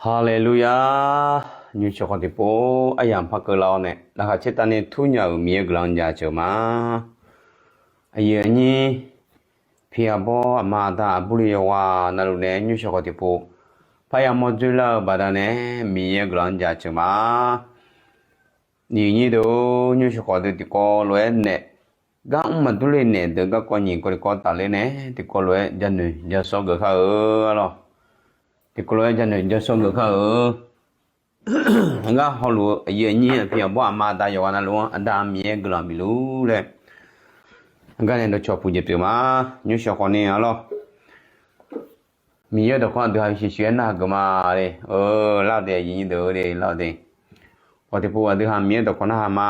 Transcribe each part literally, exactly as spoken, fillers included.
Haleluya! Nymrshawq khawf tiqpov aryamq par keuvlar-awr nae, laqkhaq caertavni turnya-euq Miqyaer guiqlanq jaceuq ma. Aqyuif aqnyir, piqhaq bawr aqma aqda aqbur le yawqghaq navluf nae nymrshawq khawf tiqpov parya mawr dzoerlar-eu baqdanae Miqyaer guiqlanq jaceuq ma. Aqyuif aqnyir deuq-or, nymrshawq khawf deuq tiqkawv lof-aer naef gar mr maqdur le naef deuq garkawv nyiq kawv tiqkawv tafler nae tiqkawv lof-aer janoeq jasawr geuf kar-eu arlawr. Tiqkawv lof-aer janoeq jasawr geuf kar-eu. Aqgar hawluf-eu aqyuif aqnyir aqpiq aqbawr aqma aqda yawqghaq navluf-anr Aqda Miqyaer guiqlanq bifluf laer, aqgar nae dawqcawq puq jeq pyeuf ma. Nymrshawq khawfni arlawr, Miqyaer dawqkawq aqdui ha shiqshiq-aer narhaq geuf ma le. Lar-eu de, aqyuif aqnyir deuq le, lar-eu de. Khawf tiqpov aqdui ha Miqyaer dawqkawq narhaq ma.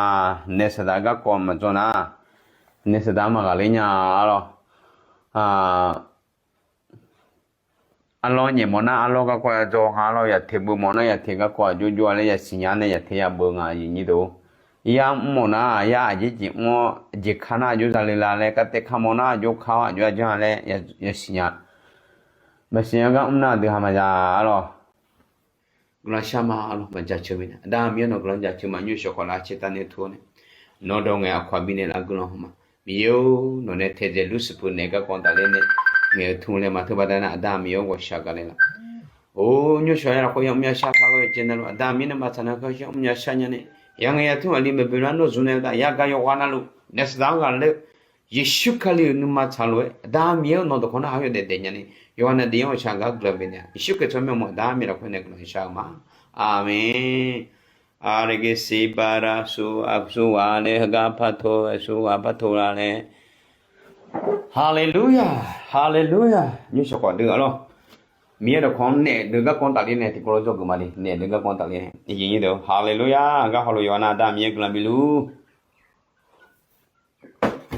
Naef saqdaq garkawv maqdzawr nar, naef saqdaq-anr maqghaqler nya arlawr. Arlawr nyaef mawf nar arlawr garkawv yadzaw nga arlawr, yaqteq beu mawf nar yaqteq garkawv aqjox jov-a laer yasiq nya nae yaqteq yabeu nga aqyuif aqnyir deuq-or. Yar mr mawf nar yar aqjeq jeq mr-awr jeq ka nar aqjox zale la laer, kartaev ka mawf nar aqjox ka-awr aqjox-a janr-a laer yasiq nya. Maqsiq nya gar mr nar aqdui ha maqya arlawr. Guiqlanq shar ma arlawr, maqjaceuq mirnae Aqda Miqyaer nawq guiqlanq jaceuq ma. Nymrshawq khawf laqkhaq caertavni tur-awr nae, nawr dawq ngaeq aqkawq-aq bifnaeq laf guiqlanq haw ma. Miqyaer-or, nawq nae taedzaeq lur siqpuq naef garkawv tafler nae ngaeq-eu tmr laer ma teu baqdanae Aqda Miqyaer-or ghawqshaq gaq naeqlaf. Or, nymrshawq ya lafkhoer yamr yashar par ghae-eu jeq navluf Aqda Miqyaer nuima tsaq nar kar yamr yashar nya nae, yaq ngaeq yatmr aqli maeqboeq nar nawr zmq nae-eu taf yagaq yawqghaq navluf naef saqdaq-anr ghaqler-eu Yeqsur Kali-euq nuima tsaq lof-aer Aqda Miqyaer-or, nawq dawqkawq narhaq-awr yawdaef daef nya ni yawqghaq nae daef-anr ghawqshaq gaq guiqlanq bifnaeq-a. Yeqsur Kali tsawrmyanr mawf Aqda Miqyaer lafkhoer nae guiqlanq shar-eu ma. Aqmeq. Aqli gaqsiq bala su aqsu ghaq laer heugar par to aqsu ghaq par to la laer. Haleluya, haleluya. Nymrshawq khawf deuq arlawr, Miqyaer dawqkawq-anr naef deuq garkawv tafler nae tiqkawv lawr dzawgeuf ma le. Naef deuq garkawv tafler nae, haleluya. Gar hawluf yawqghaq nav Aqda Miqyaer guiqlanq bifluf.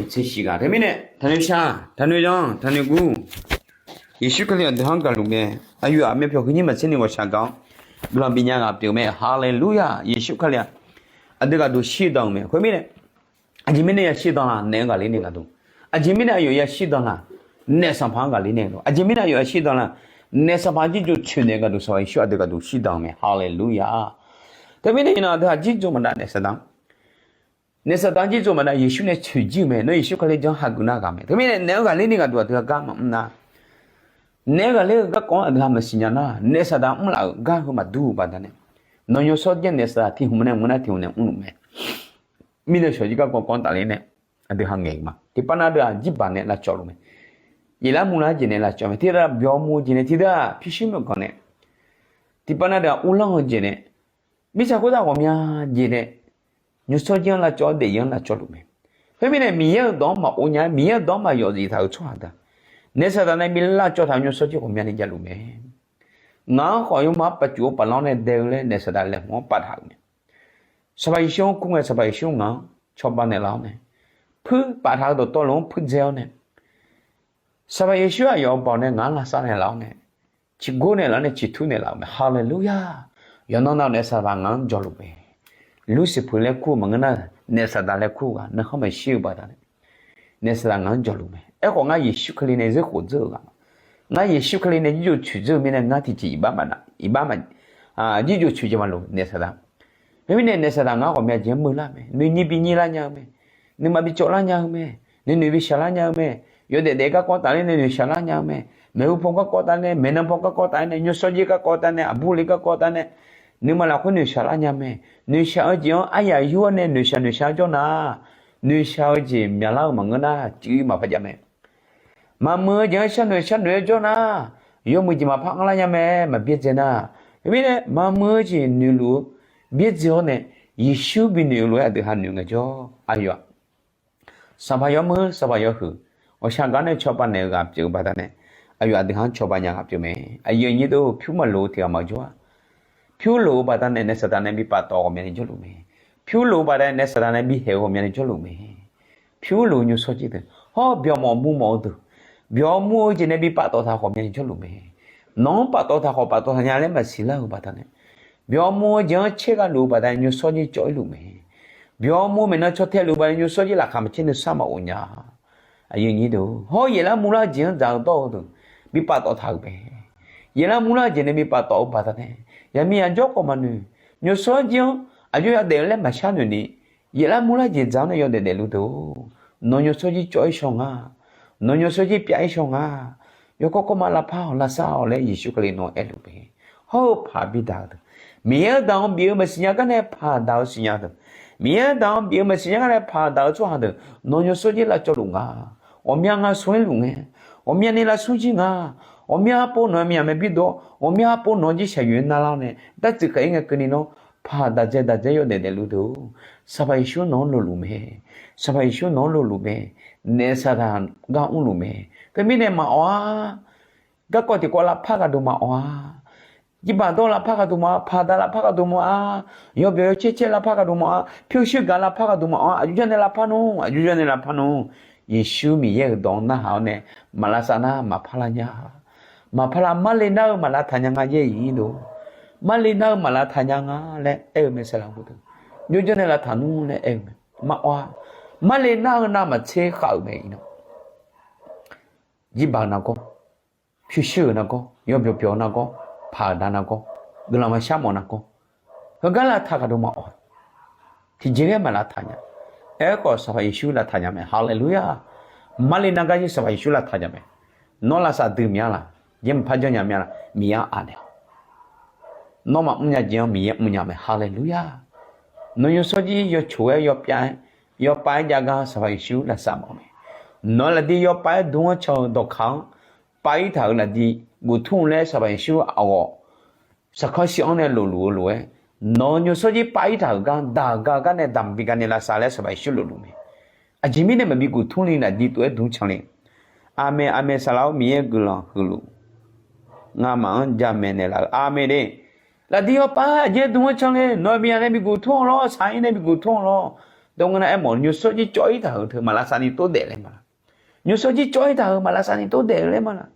Tsershiq ghaq teumirnae taqnoeq shaq, taqnoeq yanr, taqnoeq gur. Yeqsur Kali aqdui-anr gaqluf mae. Aqyawf-aq myavpyawq huiq nyir maqtser ni ghawqshaq gaq-awr guiqlanq bifnya ghaq pyeuf mae. Haleluya. Yeqsur Kali-aq aqdui ghaqduq shirdan-euq mae. Khoermirnae aqjeq mirnae yashirdan la? Naef-anr ghaqler nae ghaqduq. Aqjeq mirnae aqyawf yashirdan la? Naef sanqpaq-anr ghaqler nae ghaqduq. Aqjeq mirnae aqyawf yashirdan la? Naef sanqpaq jirjov tsoeq naeq ghaqduq Sanqpaq Yeqsur aqdui ghaqduq shirdan-euq mae. Haleluya. Teumirnae iqnan aqdui-aq jirjov maqdav naef saqdaq-anr Naef saqdaq-anr jirjov maqdav Yeqsur nae tsoeqjir-eu mae. Nawr Yeqsur Kali janr hageuf nar ghaq mae. Teumirnae naef-anr ghaqler ni ghaqduq aqdui-aq gar maqmr nar, naef-anr ghaqler-eu garkawv-anr aqdui ha maqsiq nya nar, naef saqdaq mrlaf-euq gar heu maqdur-eu baqdanae, nawq yawshawr janr naef saqdaq tiq hmq nae mr nar tiq hmq nae mrluf mae. Mirnae shawqjir garkawv kawv tafler nae aqdui ha ngaeq-eu ma. Tiqpav nav deuq-aq jirbaq nae lavcawv luf mae. Yaeflar murlar jeq nae lavcawv mae. Tiqdeuq byawq mur-eu jeq nae tiqdeuq-aq pyurshuir myawqganq nae, tiqpav nav deuq-aq uvlanr-eu jeq nae, mirtsaq khoertav ghawqmya jeq nae, yawshawr jir-anr lavcawv-awr daefzir-anr lavcawv luf mae. Khoermirnae Miqyaer-euq dawq-anr maqov nya-aer, Miqyaer-euq dawq-anr maqyawf zif taq-euq tsawrhaq deuq-aq, naef saqdaq nae bi lavcawv taq-euq yawshawr jir ghawqmyani javluf mae. Ngaq-anr khawf yawma paqcuf-eu paqlanr nae dae-eu laer naef saqdaq laeqhmq-anr paftaq-euq mae. Sanqpaq Yeqsur-anr kur ngae Sanqpaq Yeqsur ngaq-anr cawba naeqlaf-awr nae, puir paftaq-eu dawqtawvluf-anr puir dzae-awr nae, Sanqpaq Yeqsur aqyawf-euq baoq nae ngaq-anr lavsav naeqlaf-awr nae, ciqgor naeqlaf-awr nae ciqtur naeqlaf-euq mae. Haleluya! Yawqnan nav naef saqdaq ngaq-anr jawqluf mae. Lursir puq laer kur-eu maqngeur nar, naef saqdaq laer kur-eu ghaq nuikhanr maqshir-eu baqdanae, naef saqdaq ngaq-anr jawqluf mae. Aerkhawf ngar Yeqsur Kali nae zeur khof dzeur-eu ghaq ma. Ngar Yeqsur Kali nae jirjov tsoeq dzeur-eu mirnae ngar tiqjeq iqbax maqnaf, iqbax ma, jirjov tsoeq jeq maqloq naef saqdaq. Khoermirnae naef saqdaq ngar ghawqmya jeq-anr meuvlar mae. Noeqnyir binyir lar nya-eu mae. Nuima bicawv lar nya-eu mae. Noeqnoeq bishaq lar nya-eu mae. Yawdaef daef garkawv tafler nae noeqshaq lar nya-eu mae. Maeqhu paw garkawv tafler nae, maeqnan paw garkawv tafler nae, yawshawr jir garkawv tafler nae, aqbur le garkawv tafler nae, nuima lafkhoer noeqshaq lar nya mae. Noeqshaq-eu jeq-anr aryaq yur-awr nae noeqshaq noeqshaq-anr jawr nar, noeqshaq-eu jeq myaqlar-eu maqngeur nar, cuiv maqpar jav mae. Maqmuiq-eu jeq-anr sharnoeq sharnoeq-aer jawr nar, yawmuiq jeq maqpar anrlar nya mae. Maqbyaerdzae nar, khoermirnae maqmuiq-eu jeq noeqluf-eu byaerdzae-awr nae, Yeqsur binoeq-eu lof-aer aqdui ha noeq ngaejawr, aqyawf-aq, Sanqpaq Yawmuiq, Sanqpaq Yawhuiq, ghawqshaq gar nae cawba naeq-eu ghaq pyeuf-eu baqdanae, aqyawf aqdui ha-anr cawba nya ghaq pyeuf mae. Aqyuif aqnyir deuq, pyur maqloq-eu tiq ghaq maqjawr-a. Pyur loq-eu baqdanae naef saqdaq nae bi paftawf-eu ghawqmyani jawrluf mae. Pyur loq-eu baqdanae naef saqdaq nae bi haeq-eu ghawqmyani jawrluf mae. Pyur loq-eu yawshawr jir deuq, hawr byawq mawf bu mawf-eu deuq, byawq mur-eu jeq nae bi paftawf taq ghawqmyani jawrluf mae. Nawq-anr paftawf taq khawf paftawf taq nya laer maqsiq lar-eu baqdanae, byawq mur-eu jeq-anr caer gha luf-eu baqdanae yawshawr jir cawv-ir luf mae. Byawq mur-eu maeqnan caw tae luf-eu baqdanae yawshawr jir laqkhaq maqcaer nuisar maqof nya. Aqyuif aqnyir deuq, hawr yaeflar murlar jeq-anr dzaq-eu dawr-eu deuq bi paftawf taq-euq mae. yaeqlar murlar jeq nae bi paftawf-eu baqdanae, yaqmiq yaqjawr khawf maqnoeq, nymrshawr jir-anr aqjox yadaef-eu laer maqshar noeq ni, yaeqlar murlar jeq dzaq-anr nae yawdaef daefluf deuq-or, nawq nymrshawr jir cawv-ir shaw nga, nawq nymrshawr jir pyav-ir shaw nga, yawkawr kawrma lavpar-awq lavsav-awq laer Yeqsur Kali nawq-anr aerluf mae. Hawr-eu paq bidaq-eu deuq, Miqyaer-euq daq-anr bif-eu maqsiq nya gar nae paq daq-eu siqnya deuq, Miqyaer-euq daq-anr bif-eu maqsiq nya gar nae paq daq-eu tsawrhaq deuq, nawq nymrshawr jir lavcawv luf nga. Ghawqmya nga smr-aer luf ngae, ghawqmyani lavsmr jir nga. Ghawqmya pov nawq-eu myaq mae birdov, ghawqmya pov nawq-eu jir shaqyoeq-aer narlar-awr nae dartsuif khaef-ir ngae keuvni nawr paq daq dzae daq dzae yawdaef daefluf deuq-or, Sanqpaq Yeqsur nawq-anr lofluf mae. Sanqpaq Yeqsur nawq-anr lofluf mae. Naef saqdaq gar mrluf mae. Khoermirnae maqawq-a. Garkawv tiqkawv lavpar gharduq maqawq-a. Jirbaq dawr lavpar gharduq maqawq-a, paq daq lavpar gharduq maqawq-a, yawbyawq yawcaer caer lavpar gharduq maqawq-a, pyurshuir gaq lavpar gharduq maqawq-a, aqjox jar nae lavpar nmr, aqjox jar nae lavpar nmr. Yeqsur Miqyaer-euq dawq-anr narhaq-awr nae, maqlavsav nar maqpar lar nya. Maqpar lar, marle nar-eu maqlavtaq nya nga yaer-iq dov. Marle nar-eu maqlavtaq nya nga laer aer-eu mae saqlaq gu deuq. Jawrjawr nae lavtaq nmr laer aer-eu mae. Maqawq-a. Marle nar-eu navmaqtser khav-euq mae iqnan. Jirbaq-euq nargawr, pyurshuir-euq nargawr, yawbyawq byawq-eu nargawr, paq-euq da nargawr, guiqlanq maqshar mawf nargawr, heugar lavtaq gharduq maqawq. Tiqjeq ghae maqlavtaq nya. Aerkhawf Sanqpaq Yeqsur lavtaq nya mae. Haleluya! Marle nar gar jir Sanqpaq Yeqsur lavtaq nya mae. Nawr lavsav dui miqya laq, jeq maqpar janrnya miqya laq, Miqyaer-anr anaeq-awq. Nawr maqmr nya jeq-anr Miqyaer mrnya mae. Haleluya! Nawq nymrshawr jir yawcoq-aer yawpyav-aer yawpav-aer jav gar Sanqpaq Yeqsur lavsav mawf mae. Nawq-eu lafdi yawpav-aer dm-anr can-eu dawqkaq-anr pav-ir taq-euq lafdi guf tmr laer Sanqpaq Yeqsur aqghawf saqkanr shir-anr nae lofluf-eu lof-aer, nawq-eu nymrshawr jir pav-ir taq-euq gar daq-euq gar gar nae damq bi gaq nae lavsav laer Sanqpaq Yeqsur lofluf mae. Aqjeq mirnae maqbi guf tmr ni lafdi tov-aer dm can le. Aqmeq, aqmeq, saqlaq-or Miqyaer guiqlanq huiqluf. Ngamaf-anr jamaeq naeqlaf-eu aqmeq de. Lafdi yawpav aqjeq dm-anr can le. Nawq-eu miqyaq nae bi guf tmr-awq lawr, saq-ir nae bi guf tmr-awq lawr. Dawq ngeur nar aermawf nymrshawr jir cawv-ir taq-euq teu maqlavsav ni tov daef laer ma laq? Nymrshawr jir cawv-ir taq-euq maqlavsav ni tov daef-eu laer ma laq?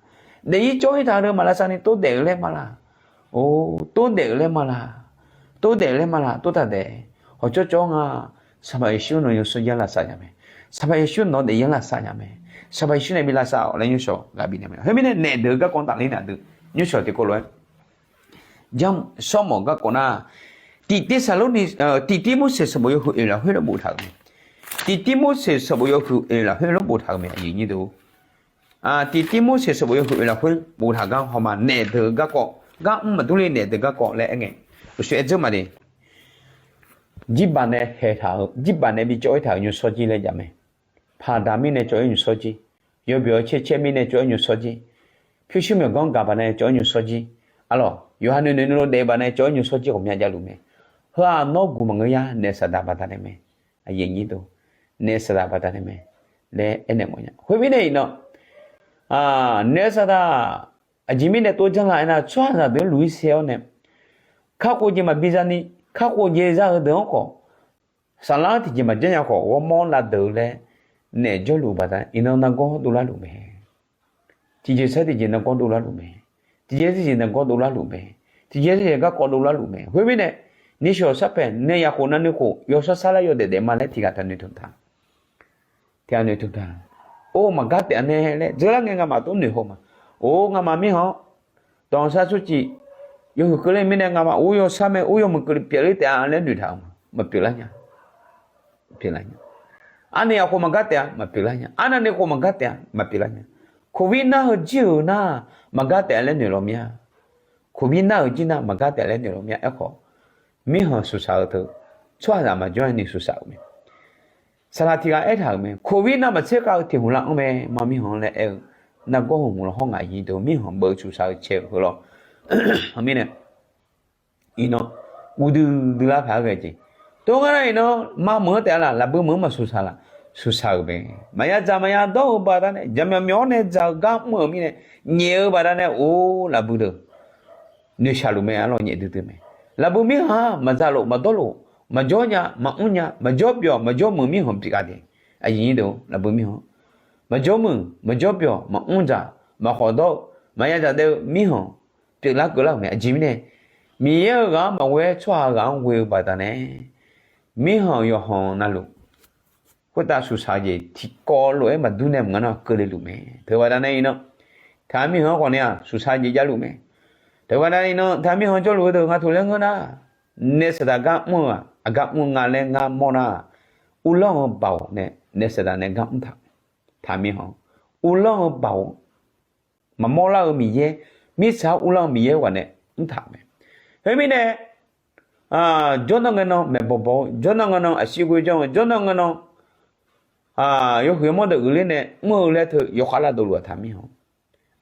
Daef-ir cawv-ir taq-eu maqlavsav ni tov daef-eu laer ma laq? Or, tov daef-eu laer ma laq? Tov daef-eu laer ma laq? Tov taq daef. Hawqcawv cawv nga. Sanqpaq Yeqsur nawq nymrshawr jir-anr lavsav nya mae. Sanqpaq Yeqsur nawq-eu daef-ir-anr lavsav nya mae. Sanqpaq Yeqsur nae bi lavsav-awq laer nymrshawr ghaq bifnaeq mae. Khoermirnae naef deuq-eu garkawv tafler naeq deuq nymrshawr tiqkawv lof-aer Janr sawrmawf garkawv nar, Tiqtiv Saqlorni, Tiqtiv Morseq sanqbof yawhuiq oeq lafkhoer lof boftaq-euq mae. Tiqtiv Morseq sanqbof yawhuiq oeq lafkhoer lof boftaq-euq mae. Tiqtiv Morseq sanqbof yawhuiq oeq lafkhoer boftaq gar hawma naef deuq-eu garkawv, gar mr maqdur le naef deuq garkawv laer aer ngae, uqshoe aer dzeur ma de. Jirbaq nae haeq taq-euq, jirbaq nae bi cawv-ir taq-euq nymrshawr jir laer jav mae. Paqdaq mirnae cawv-ir nymrshawr jir, yawbyawq caer caer mirnae cawv-ir nymrshawr jir, pyurshuir myawqganr gaq baq nae cawv-ir nymrshawr jir, arlawq yawqha noeqnoeq nuilov daef baq nae cawv-ir nymrshawr jir ghawqmya javluf mae. Heu-aq nawr guq maqngeur ya, naef saqdaq baqdanae mae. Aqyuif aqnyir deuq, naef saqdaq baqdanae mae laer aernaeq mawf nya. Khoermirnae iqnan, naef saqdaq aqjeq mirnae tov janrlar aernar, tsawrhaqzaq deuq-anr luq-ir saer-awr nae kakhof jeq maqbi zani, kakhof jeq za-eu deuq-anr khawf, saflar-anr tiqjeq maqjanr nya khawf ghawrmawr lavdeuq-eu laer naef jawrluf baqdanae iqnan nargawr dovlar luf mae. Tiqjeq sar tiqjeq nargawr dovlar luf mae. Tiqjeq tiqjeq nargawr dovlar luf mae. Tiqjeq tiqjeq garkawv dovlar luf mae. Khoermirnae, nishawq sarpaeq nae yaqkhof navnuikhof yawshawr sar laer yawdaef daef ma laer tiqghaq taqnoeq taq. Tiqghaq noeq taq. Or, maqgar taef-a nae laer dzeurlar ngae ngamaf tov noeq haw ma. Or, ngamaf mirkhanq-anr dawq sar tsawrcif yawhuiq keuvle mirnae ngamaf ur yawshar mae, ur yawmuiq keuvle pyeufler taef-a laer noeq taq-euq ma. Maqpyeuf lar nya. Arnaeq yaqkhof maqgar taef-a maqpyeuf lar nya. Arnavni khof maqgar taef-a maqpyeuf lar nya. Covid nar heu jir-euq nar maqgar taef-a laer noeq law mir-a. Covid nar-euq jir nar maqgar taef-a laer noeq law mir-a. Aerkhawf, mirkhanq suqsaq-eu teu tsawrhaqzaq maqjawr-aer ni suqsaq-euq mae. Saqlaq tiqghaq aertaq-euq mae. Covid nar maqtser khav-eu tiq hmq lar-anr mae ma mirkhanq-anr laer aer-eu nargawr hmq lawhawr ngaq yir deuq mirkhanq beu suqsaq-eu cae-eu heu lawr. Mirnae iqnan, uqdui dui lar paq-aer ghae jeq. Tov ngar nar iqnan, ma meuq-anr taef-a laf, lafbui meuq-anr maqsuqsaq laf, suqsaq-euq mae. Maqya dzaq maqya dawr-eu baqdanae, jaqmyawf myawf-awr nae dzaq-eu gar mr-euq mirnae, nyaef-eu baqdanae or lafbui deuq noeqshaq luf mae, arlawq nyaef duidui mae. Lafbui mirkhanq-aq maqdzaq lof maqdawr lof, maqjawr nya maqmr nya, maqjawr byawq maqjawr muiq mirkhanq pyeuf gha de. Aqyuif aqnyir deuq, lafbui mirkhanq maqjawr muiq maqjawr byawq maqmr dzaq maqkhawf dawr-eu maqya dzaq daef-eu mirkhanq pyeuflar keuvlar-euq mae. Aqjeq mirnae, Miqyaer-euq ghaq-anr maqghoe-aer tsawrhaq ghaq-anr ghoe-eu baqdanae, mirkhanq yawqhanq navluf khoertav suqsaq jeq tiqkawv lof-aer maqdur nae maqngeur nar keuvle luf mae. Teubaqdanae iqnan, taq-aer mirkhanq-anr khawf nae-aq suqsaq jeq javluf mae. Teubaqda iqnan taqmirkhanq jawrluf-eu deuq ngar tuq laer ngeur nar, naef saqdaq gar mr-eu-aq, aqgar mr-eu nga laer ngar mawr nar, uvlanr-eu baoq nae naef saqdaq nae gar mr taq. Taqmirkhanq, uvlanr-eu baoq, maqmawr lar-eu Miqyaer, mirtsaq-anr uvlanr-eu Miqyaer ghaq nae mr taq mae. Khoermirnae, jawrnan ngae nan maeq bawq bawq-eu, jawrnan ngae nan aqshir ghoe janr-eu, jawrnan ngae nan yawhuiq yawmawr deuq uiqler nae mr-eu laer teu yawkhav lavdov luf-aq taqmirkhanq.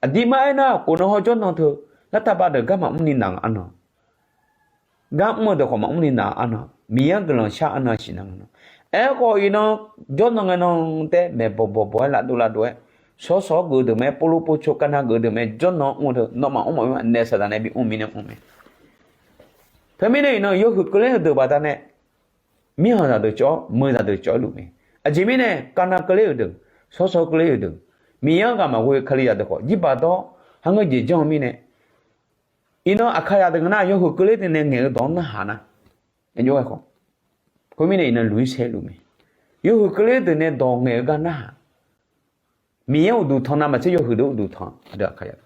Aqdirmar aernar, khof nan hawr jawrnan teu lartaq ba deuq gar maqmr ni naq-eu arnan, gar mr-eu deuq khawf maqmr ni naq-eu arnan, Miqyaer-anr guiqlanq shar arnan siqnan ngae nan. Aerkhawf iqnan jawrnan ngae nan taer maeq bawq bawq bawq-aer lavdov lavdov-aer, shawr shawr-awr geuf-eu deuq mae, povlov povcoq kavnav geuf-eu deuq mae, jawrnan mr-eu teu nawmaf mr maqmr naef saqdaq nae bi mr-eu mirnae mr mae. Teumirnae iqnan yawhuiq keuvler-eu deuq baqdanae mirkhanqzaq deuq cawv-awr meuqzaq deuq cawv-aer luf mae. Aqjeq mirnae kavnav keuvler-euq deuq, shawr shawr keuvler-euq deuq, Miqyaer-anr ghaq maqghoe Kalizaq deuq khawf jirbaq dawr har ngeur jeq janr-eu mirnae, iqnan Aqkaqzaq deuq ngeur nar yawhuiq keuvler deuq nae ngaeq-eu dawq-anr narhaq nar, khoermirnae iqnan luq-ir saer luf mae. Yawhuiq keuvler deuq nae dawq ngaeq-eu gar narhaq, Miqyaer uqduq tanq navmaqtser yawhuiq deuq uqduq tanq aqdui Aqkaqzaq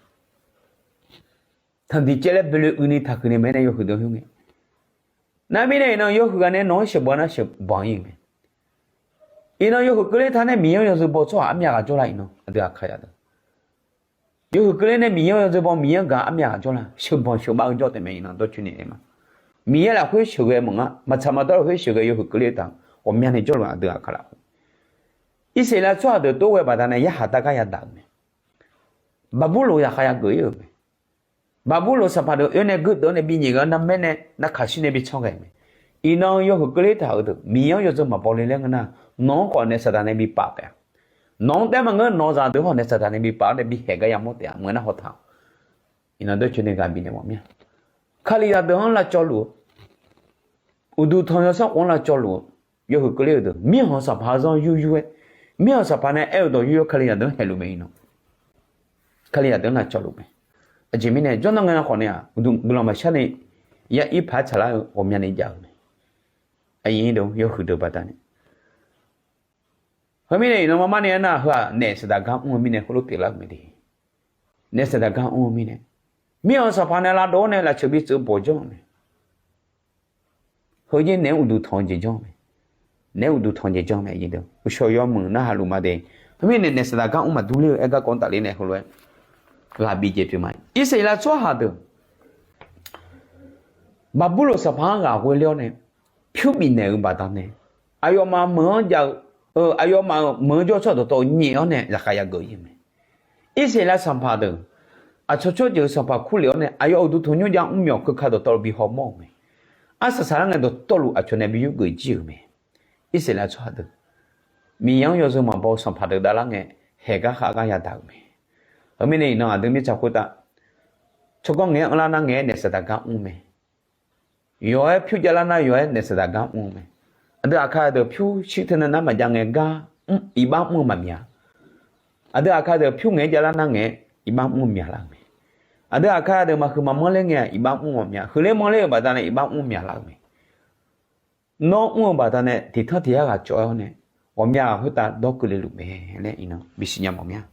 tanqdiq caev laer boeloe uini taqhuiq ni mae nae yawhuiq deuq khoerngae. Nar mirnae iqnan yawhuiq ghaq nae nawq-anr sheuqbanq nar sheuqbanq-ir-eu mae. Iqnan yawhuiq keuvler taq nae Miqyaer-anr yawzeu baw tsawrhaq armyav ghaq jawrlar iqnan aqdui Aqkaqzaq deuq. Yawhuiq keuvler nae Miqyaer-anr yawzeu baw Miqyaer-anr gaq armyav ghaq jawrlar sheuqbanq sheuqbav-eu jawr taef mae iqnan dawrcoeni aer ma. Miqyaer lafkhoer sheuqghae maqnga, maqtsaq maqdawr lafkhoer sheuqghae yawhuiq keuvler taq ghawqmyani jawrluf aqdui Aqkaqzaq. Irsaqleqlav tsawrhaq deuq tov ghae baqdanae yarhaq dar gar yadaq-euq mae. Baqburloq zaqkhav yageuf-ir-euq mae. Baqburloq sanqpaq deuq oer nae guirdeuv-awr nae binyaef ghae-anr narmaer nae narkaq shir nae bi tsanr ghae mae. Iqnan yawhuiq keuvler taq-euq deuq Miqyaer-anr yawzeu maqbaw le laer ngeur nar, nawq-anr khawf naef saqdaq nae bi paf taef-a. Nawq-anr taef maqngeur nawq-eu zaqdeuq khawf naef saqdaq nae bi paf-awr nae bi haeq gar yamawr taef-a maqngeur nar haw taq-awq. Iqnan dawrcoeni ghaq bifnaeq mawf mir-a. Kalizaq deuq-anr lavcawv luf-eu, uqduq tanq yawsanr khof-anr lavcawv luf-eu, yawhuiq keuvler-euq deuq mirkhanq sanqpaq zanr yuryur-aer, mirkhanq sanqpaq nae aer-euq dawq yuryur-aer Kalizaq deuq-anr haeq luf mae iqnan. Kalizaq deuq-anr lavcawv luf mae. Aqjeq mirnae jawrnan ngae nan khawf nae-aq uqduq guiqlanq maqshar ni ya ir paq-aer tsaqlar-eu ghawqmyani jav-euq mae. Aqyuif yawhuiq deuq baqdanae Heumirnae iqnan mar mar ni aernar, heu-aq naef saqdaq gar mr-eu mirnae heulof pyeuflar-euq mae de. Naef saqdaq gar mr-eu mirnae, mirkhanq sanqpaq nae lavdov-awr nae lafceuq bi tsuif bawq janr-eu mae. Heu yaer naeq-aer uqduq tanq-eu jeq janr-eu mae. Naeq-aer uqduq tanq jeq janr-eu mae. Uqshawq yawmuiq narhaq luf ma de. Heumirnae naef saqdaq gar mr maqdur ler-eu aer garkawv tafler nae heulof-aer ghaq bif jeq pyeuf ma. Irsaqleqlav tsawrhaq deuq Baqburloq sanqpaq-anr ghaq ghoe ler-awr nae pyur bifnaeq-eu baqdanae, aqyawfmaf meuq-anr jav-eu, aqyawfmaf-euq meuq-anr jawr-eu tsawrhaq dawqtawvluf nyaef-awr nae zaqkhav yageuf-ir-eu mae. Irsaqleqlav sanqpaq deuq aqcawq tsawrjeuq-eu sanqpaq kurlef-awr nae aqyawf uqduq tanqnymr jav mr myawq keuka dawqtawvluf bi hawmawr-euq mae. Arsaq saqlar ngae dawqtawvluf aqcawq nae bi yurgeuf jir-euq mae. Irsaqleqlav tsawrhaq deuq Miqyaer-anr yawzeu maqbaw-eu sanqpaq deuq davlar ngae, haeq gar khav gar yadaq-euq mae. Heumirnae iqnan aqdui mirtsaq khoertav tsawrganr ngaeq-aer anrlar nar ngaeq-aer naef saqdaq gar mr mae. Yawq-aer pyur javlar nar yawq-aer naef saqdaq gar mr-eu mae. Aqdui aqkar deuq pyur shir teunav nar maqjav ngae gar mr iqbax mr-eu maqmyaq. Aqdui aqkar deuq pyur ngaeq-aer javlar nar ngaeq-aer iqbax mr-eu myaqlar-euq mae. Aqdui aqkar deuq maqhuiq maqmanr ler ngae-aq iqbax mr-eu maqmyaq. Huiqler manrler-euq baqdanae iqbax mr-eu myaqlar-euq mae. Nawr mr-eu baqdanae tiqtanr tiq yar ghaq cawv-aer-awr nae ghawqmya ghaq khoertav dawr keuvle luf mae laer iqnan bisiq nya mawf mir-a.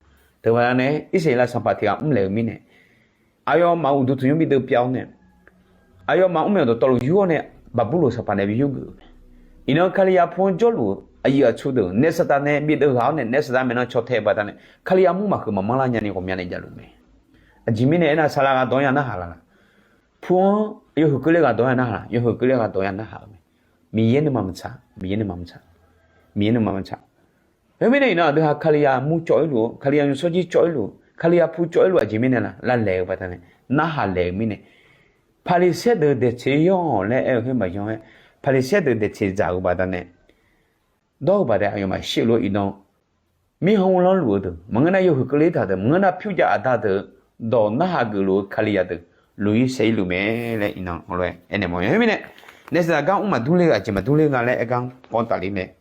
Teubaqda nae Irsaqleqlav sanqpaq tiq ghaq mrlaeq-eu mirnae, aqyawfmaf uqduq tanqnymr bi deuv pyav-awr nae, aqyawfmaf mr myawq dawqtawvluf yur-awr nae Baqburloq sanqpaq nae bi yurgeuf-euq mae. Iqnan Kalizaq pu-anr jawrluf-eu aqyuif aqtsu deuq naef saqdaq nae bi deuv ghaq-awr nae naef saqdaq maeqnan caw tae-eu baqdanae Kalizaq mur maqhuiq maqmanr lar nyani ghawqmyani javluf mae. Aqjeq mirnae aernar saqlaq ghaq dawq-anr ya narhaq laf laf. Pu-anr yawhuiq keuvle ghaq dawq-anr ya narhaq laf, yawhuiq keuvle ghaq dawq-anr ya narhaq-eu mae. Miqyaer nuima maqtsaq, Miqyaer nuima maqtsaq, Miqyaer nuima maqtsaq. Heumirnae iqnan aqdui ha Kalizaq mur cawv-ir luf-eu, Kalizaq nymrshawr jir cawv-ir luf-eu, Kalizaq pu cawv-ir luf aqjeq mirnae la lavlaeq-eu baqdanae, narhaq laeq-eu mirnae, Paqliqsaer deuq daeqtseq yanr-awq laer aer-eu khoer maqyan-aer, Paqliqsaer deuq daeqtseq dzaq-eu baqdanae, dawr-eu baqdanae aqyawfmaf shir-eu lof-aer iqnan mirkhanq uvlanr luf-eu deuq maqngeur nar, yawhuiq keuvle taq deuq maqngeur nar, pyur jav aqda deuq dawq narhaq geufluf-eu Kalizaq deuq luf-ir saef-ir luf mae laer iqnan lof-aer aernaeq mawf-a. Khoermirnae, naef saqdaq gar mr maqdur ler-eu aqjeq maqdur ler nga laer aer gar-anr kawv tafler mae.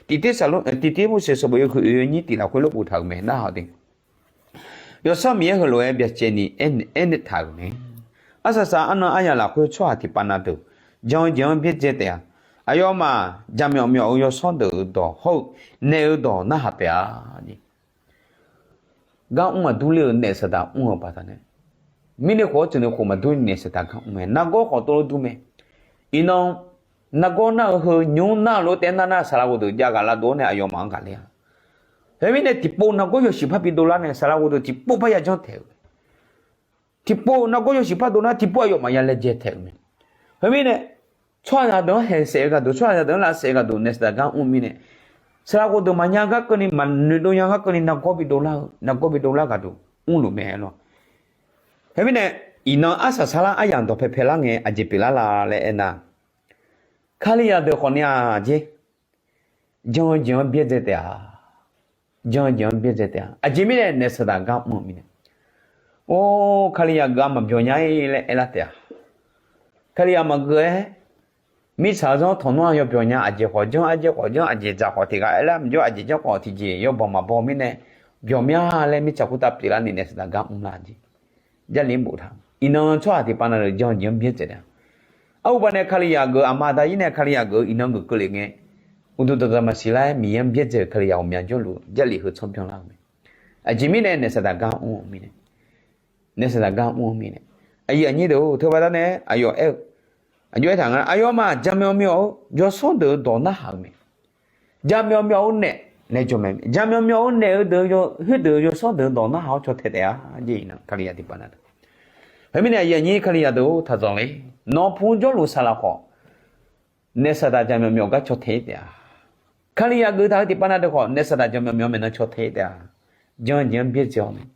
Tiqter saqlo, tiqter Morseq sanqbof yawhuiq oeq nyiq tiq lafkhoer lorbof taq-euq mae narhaq de. Yawsanr Miqyaer heulof-aer byacaevni aernaeq taq-euq mae. Arsaq saq arnan aryaq lafkhoer tsawrhaq tiqpav na deuq jan-eu jeq-anr byaerdzae taef-a. Aqyawfmaf jaqmyawf myawf-eu yawsanr deuq-euq dawq hawr-eu naef-eu dawq narhaq taef-a. Gar mr maqdur ler-eu naef saqdaq mr-eu baqdanae, Mirnae khof-awr tsuif nae khof maqdur ni naef saqdaq gar mr mae. Nargawr khawf tov lof dur mae. Iqnan nargawr nar-eu heu nymr nar-eu lof taef nar nar saqlaq ghofdeuq jav ghaq lavdov-awr nae aqyawfmaf-anr ghaqler-a. Khoermirnae tiqpov nargawr yawshuif par bi dovlar nae saqlaq ghofdeuq tiqpov par yajanr taeq-euq mae. Tiqpov nargawr yawshuif par dov nar tiqpov aqyawfmaf ya laejae taeq-euq mae. Khoermirnae tsawrhaqzaq deuq-anr haeq saef-eu gharduq, tsawrhaqzaq deuq-anr lav saef-eu gharduq naef saqdaq gar mr-eu mirnae, saqlaq ghofdeuq maqnya gar keuvni maqnoeq dov nya gar keuvni nargawr bi dovlar-eu, nargawr bi dovlar gharduq mrluf mae lor. Khoermirnae iqnan arsaq saqlar aryamq dawqpae paelar ngae aqjeq pyeuflar la laer aernar, Kalizaq deuq khawfni-aq jer, jan-eu jeq-anr byaerdzae taef-a. Jan-eu jeq-anr byaerdzae taef-a. Aqjeq mirnae naef saqdaq gar mr-eu mirnae, or, Kalizaq geuf-a maqbyawq nya-ir laer aerlar taef-a. Kalizaq maqgeuf-aer, mirtsaq-eu zanr tawq nmr-aq yawbyawq nya, aqjeq khawf janr, aqjeq khawf janr, aqjeq dzaq khawf tiq ghaq aerlar maqjawr, aqjeq janr khawf tiqjeq yawbawq maqbaw mirnae, byawq mya laer mirtsaq khoertav pyeuflarni naef saqdaq gar mrlar jeq. Jarlif-anr boftaq-eu iqnan tsawrhaq tiqpav na deuq jan-eu jeq-anr byaerdzae taef-a. Arhuba nae Kalizaq geuf-eu aqma aqda-ir nae Kalizaq geuf-eu iqnan geuf keuvle ngae, uqduq dawqdaq maqsiq lar-aer Miqyaer-anr byaerdzae-euq Kalizaq ghawqmya jawrluf-eu Jarlif heu tsawr byanlar-eu mae. Aqjeq mirnae naef saqdaq gar mr-eu mirnae, naef saqdaq gar mr-eu mirnae, aqyuif aqnyir deuq-or, teubaqda nae aqyawf aer-eu, aqjox aertaq nga, aqyawfmaf jaqmyawf myawf-eu yawsanr deuq-eu dawq narhaq-eu mae. Jaqmyawf myawf-eu naef laer jawr mae. Jaqmyawf myawf-eu naef-eu deuq-eu khoerdeuq-eu yawsanr deuq-eu dawq narhaq-awr caw tae taef-a. Jeq iqnan Kalizaq tiqpav na deuq, khoermirnae aqyuif aqnyir Kalizaq deuq-or, taq dzawq le. Nawq-eu pu-anr jawrluf saqlaq khawf, naef saqdaq jaqmyawf myawf gar caw tae-ir taef-a. Kalizaq geuf taq-eu tiqpav na deuq khawf naef saqdaq jaqmyawf myawf maeqnan caw tae-ir taef-a. Jan-eu jeq-anr byaerdzae-awr mae.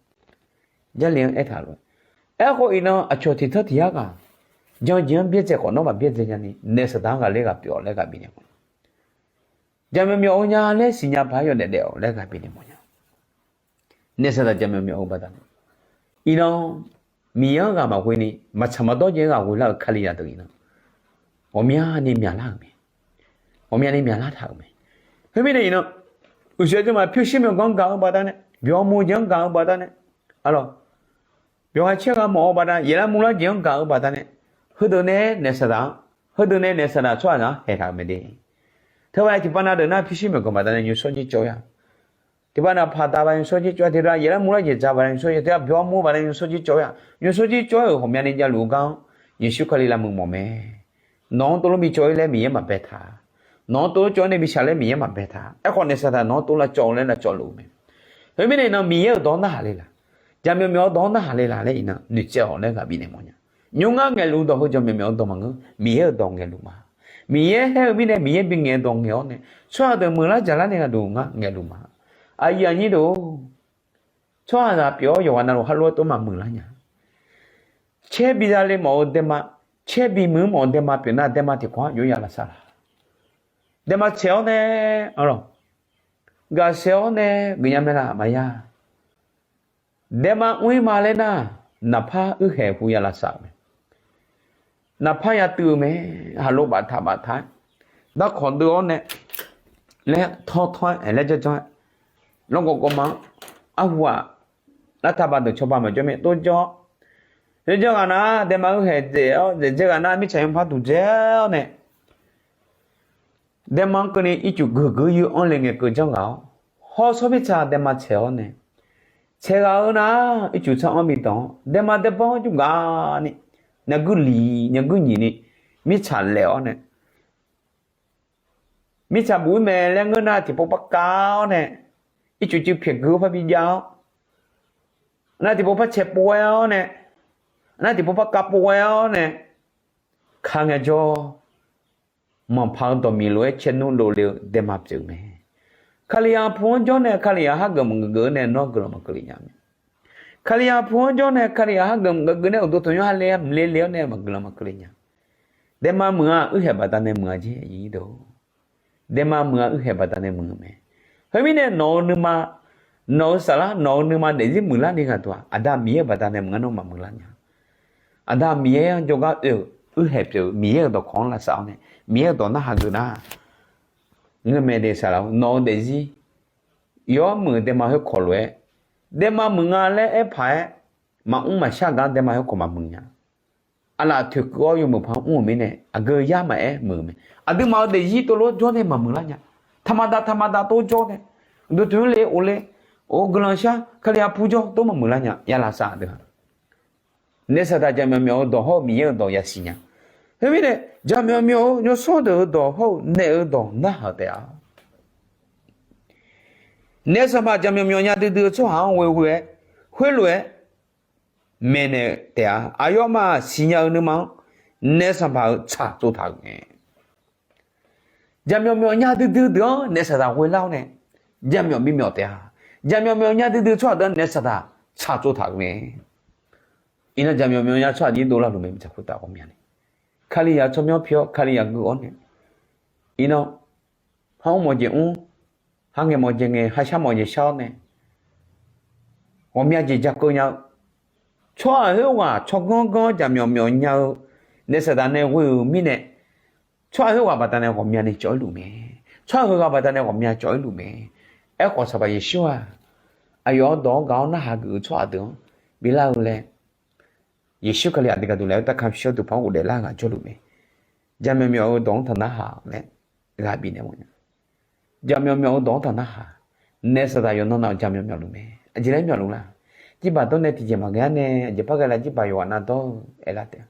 Jarlif-anr aertaq lof-aer, aerkhawf iqnan aqcawq tiq tanr tiq yar ghaq jan-eu jeq-anr byaerdzae khawf nawr maqbyaerdzae nyani naef saqdaq-anr ghaqler ghaq pyeuf-awq laer ghaq bifnaeq mawf-a. Jaqmyawf myawf-eu nya laer siqnya paq-aer yawdaef daef-awq laer ghaq bifnaeq mawf nya. Naef saqdaq jaqmyawf myawf-eu baqda nae, iqnan Miqyaer-anr ghaq maqghoe ni maqtsaq maqdawr jeq-aer ghaq ghoelar-euq Kalizaq deuq iqnan ghawqmyani myaqlar-euq mae. Ghawqmyani myaqlar taq-euq mae. Khoermirnae iqnan uqshoe dzeurma pyurshuir myawqganq-anr gaq-eu baqda nae, byawq mur jeq-anr gaq-eu baqda nae, arlawq, byawq gha caer gha mawf-eu baqda, yaeflar murlar jeq-anr gaq-eu baqda nae, heudeuq nae naef saqdaq-anr, heudeuq nae naef saqdaq tsawrhaqzaq-anr haeq taq-euq mae de. Teubaqda tiqpav na deuq nar pyurshuir myawqganq baqda nae nymrshawr jir cawv-ir-a. Tiqpav na paqda baqda nymrshawr jir cawv-ir, tiqpav yaeflar murlar jeq dzaq baqda nymrshawr jir, tiqpav byawq mur baqda nymrshawr jir cawv-ir-a. Nymrshawr jir cawv-aer-euq ghawqmyani javluf-eu gar-anr Yeqsur Kali lavmuiq mawf mae. Nawq-anr tov lof bi cawv-ir laer Miqyaer maqbae taq. Nawq-anr tov lof cawv-ir nae bi shaq laer Miqyaer maqbae taq. Aerkhawf naef saqdaq nawq-anr tov lavcawv-eu laer lavcawv luf-eu mae. Khoermirnae iqnan Miqyaer-euq dawq-anr narhaq le laq, jaqmyawf myawf-eu dawq-anr narhaq le laq laer iqnan noeqtsaev-awq laer ghaq bifnaeq mawf nya. Nymr ngar ngaeqluf dawq heu jaqmyawf myawf-eu dawq maqngeur, Miqyaer-euq dawq ngaeqluf ma. Miqyaer haer-eu mirnae Miqyaer bingaeq-eu dawq ngaeq-awr nae tsawrhaq deuq muiqlar jaqlar nae ghaqduq ngar ngaeqluf ma. Aqyuif aqnyir deuq-or, tsawrhaqzaq pyeuf-awr yawqghaq navluf kharlof-aer tov maqmuiqlar nya. Caer bi zale mawf-eu daema, caer bi muiq-anr mawf-eu daema pyeuf nar daema tiqkawv-anr jov ya laf saq laq. Daema tsaeq-awr nae, arlawq, gaq saef-awr nae geufnya mae laf maqya. Daema mr-ir ma laer nar, naqpar uirhaeq hu ya laf saq-euq mae. Naqpar ya tuiv-eu mae. Haqlo baftaq baftaq-aer, darkawq deuv-awr nae laer tawr tawr-aer laer janr janr-aer, lawrgawv gawvma-anr arhu-aq, lartaq baq deuq cawba maqjawr mir tov jawr-awr, janr janr ghaq nar daema uirhaeq dzaeq-awr dzaeqdzae ghaq nar mirtsaq yawpar duqdzae-awr nae, daema-anr keuvni ircuf guiqguir yur-anr le ngae keuv janr ghaq-awr, hawr sawr mirtsaq daema tsaeq-awr nae, tsaeq ghaq-eu nar ircuf tsanr-anr bi danq-awr daema daebanr jur gaq ni, nyaguir li nyaguir nyiq ni, mirtsaq laef-awr nae, mirtsaq buf-ir mae laer ngeur nar tiqpov par kav-awr nae, ircuf cuiv pyaeq gui-awr par bi jav-awr, nar tiqpov par cae pov-aer-awr nae, nar tiqpov par kav pov-aer-awr nae, ka ngaejawr, manqpaq-eu dawqmiq lof-aer caernmr dovle-eu daema pyeuf-eu mae. Kalizaq pu-anr jawr nae Kalizaq hageuf maqgeuf geuf-eu nae nawr guiqlanq maqkeuv le nya mae. Kalizaq pu-anr jawr nae Kalizaq hageuf maqgeuf geuf nae uqduq tanqnymr ha le mqle le-awr nae maqguiqlanq maqkeuv le nya. Daema muiq-a, uirhaeq baqda nae muiq-a jeq, daema muiq-a, uirhaeq baqda nae muiq-eu mae. Khoermirnae nawq-eu nuima, nawq-eu saflar, nawq-eu nuima daefzir muiqlar ni ghaq dawq-aq, Aqda Miqyaer-euq baqda nae muiq-a, nawr maqmuiqlar nya. Aqda Miqyaer-anr jawrgar oe-euq uirhaeq pyeuf-eu Miqyaer-euq dawqkawq-anr lavsav-awr nae Miqyaer-euq dawq narhaq geuf nar, ngeurmae de saflar-or, nawq-eu daefzir yawr muiq-eu daema khoerkawq lof-aer, daema muiq nga laer aer paq-aer maqmr maqshar gar daema khoerkawq maqmuiq nya. Aqlaf toeqkeuv-awr yawmuiq par mr-euq mirnae aqgeu yar maqaer muiq-eu mae. Aqduimaf-euq daefzir tov lof jawr nae maqmuiqlar nya. Taqmaqda taqmaqda tov jawr nae, uqduq tanqnymr le of le, or guiqlanq shar Kalizaq pu jawr tov maqmuiqlar nya. Ya lavsav deuq-aq, Naef saqdaq jaqmyawf myawf-eu dawq hawr-eu Miqyaer-euq dawq yasiq nya. Khoermirnae, jaqmyawf myawf-eu yawsanr deuq-euq dawq hawr-eu naef-eu dawq narhaq-eu taef-a. Naef sanqpaq jaqmyawf myawf nya duidui-eu tsawrhaq-anr ghoe ghoe-aer, khoerlof-aer maeqnaeq taef-a. Aqyawfmaf siqnya-eu nuima-anr naef sanqpaq-euq tsaq tsovtaq-euq mae. Jaqmyawf myawf nya duidui deuq-anr naef saqdaq ghoe lar-awr nae, jaqmyawf bimyawf taef-a. Jaqmyawf myawf nya duidui tsawrhaq deuq-anr naef saqdaq tsaq tsovtaq-euq mae. Iqnan jaqmyawf myawf nya tsawrhaq jir dovlar luf mae, mirtsaq khoertav ghawqmya ni. Kalizaq tsawrmyanr pi-awr Kalizaq gui-awr nae, iqnan, ha mr mawf jeq mr, ha ngaeq mawf jeq ngaeq, ha shar mawf jeq shar-awr nae, ghawqmya jeq jakeuv nya-eu, tsawrhaq khoerghaq tsawrganr ganr jaqmyawf myawf nya-eu, naef saqdaq nae ghoe-euq mirnae, tsawrhaq khoerghaq baqdanae ghawqmyani cawv-ir luf mae. Tsawrhaq heughaq baqdanae ghawqmya cawv-ir luf mae. Aerkhawf, Sanqpaq Yeqsur-aq, aqyawf-anr dawq-anr gaq-awr narhaq geuf-eu tsawrhaq deuq-anr bi lar-eu laer, Yeqsur Kali aqdui gaqduq laer-eu darkar shawr duqpar-anr ghofdaef lar-eu ghaq jawrluf mae. Jaqmyawf myawf-eu dawq-anr taq narhaq laer ghaq bifnaeq mawf nya. Jaqmyawf myawf-eu dawq-anr taq narhaq. Naef saqdaq yawqnan nav-euq jaqmyawf myawf luf mae. Aqjeq laer myawf luf la? Jirbaq dawr nae tiqjeq maqghae-ar nae aqjeq par ghae la? Jirbaq yawqghaq nav dawr-eu aerlar taef-a.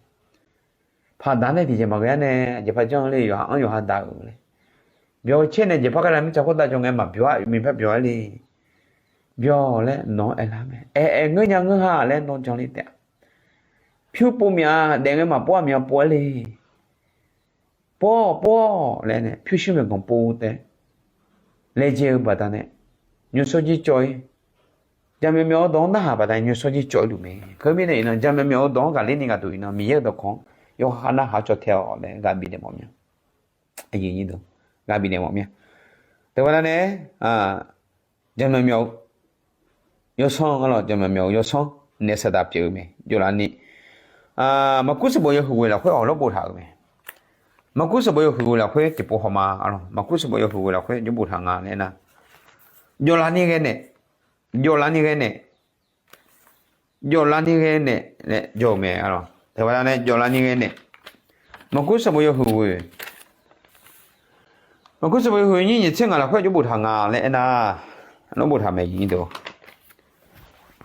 Paqdaq nae tiqjeq maqghae-ar nae aqjeq par janr le? Yawqha-anr yawqha daq-euq laer. Byawq-eu caer nae aqjeq par ghae la? Mirtsaq khoertav jawr ngae maqbyawq-ar, uiqmir par byawq-aer le. Byawq laer nawq-anr aerlar mae. Aer, aer ngeur nya ngeur ha laer nawr janr le taef-a. Pyur pov mya daef ngae maqpov-a, mya pov-aer le. Pov-awq, pov-awq laer nae pyurshuir maeqganq pov taef. Laejae-eu baqdanae nymrshawr jir cawv-ir. Jaqmyawf myawf-eu dawq-anr narhaq baqdanae nymrshawr jir cawv-ir luf mae. Khoermirnae iqnan jaqmyawf myawf-eu dawq-anr ghaqler ni gaqduq iqnan Miqyaer-euq dawqkawq-anr yawqha narhaq-awr caw tae-awq laer ghaq bifnaeq mawf mya. Aqyuif aqnyir deuq, ghaq bifnaeq mawf mya. Teubaqdanae, jaqmyawf myawf-eu yawsanr, arlawq, jaqmyawf myawf-eu yawsanr naef saqdaq pyeuf-eu mae. Jawvlaf ni, maqkur sanqbof yawhuiq ghoeq lafkhoer awq lawr boftaq-euq mae. Maqkur sanqbof yawhuiq ghoeq lafkhoer tiqpov hawma, arlawq, maqkur sanqbof yawhuiq ghoeq lafkhoer jawr boftaq nga laer nar, jawvlaf ni ghae naeq, jawvlaf ni ghae naeq, jawvlaf ni ghae naeq laer jawr-eu mae, arlawq. Teubaqdanae jawvlaf ni ghae naeq. Maqkur sanqbof yawhuiq ghoeq, maqkur sanqbof yawhuiq nyir nyiq tser ngaq lafkhoer jawr boftaq nga laer aernar, lawr boftaq mae, aqyuif aqnyir deuq.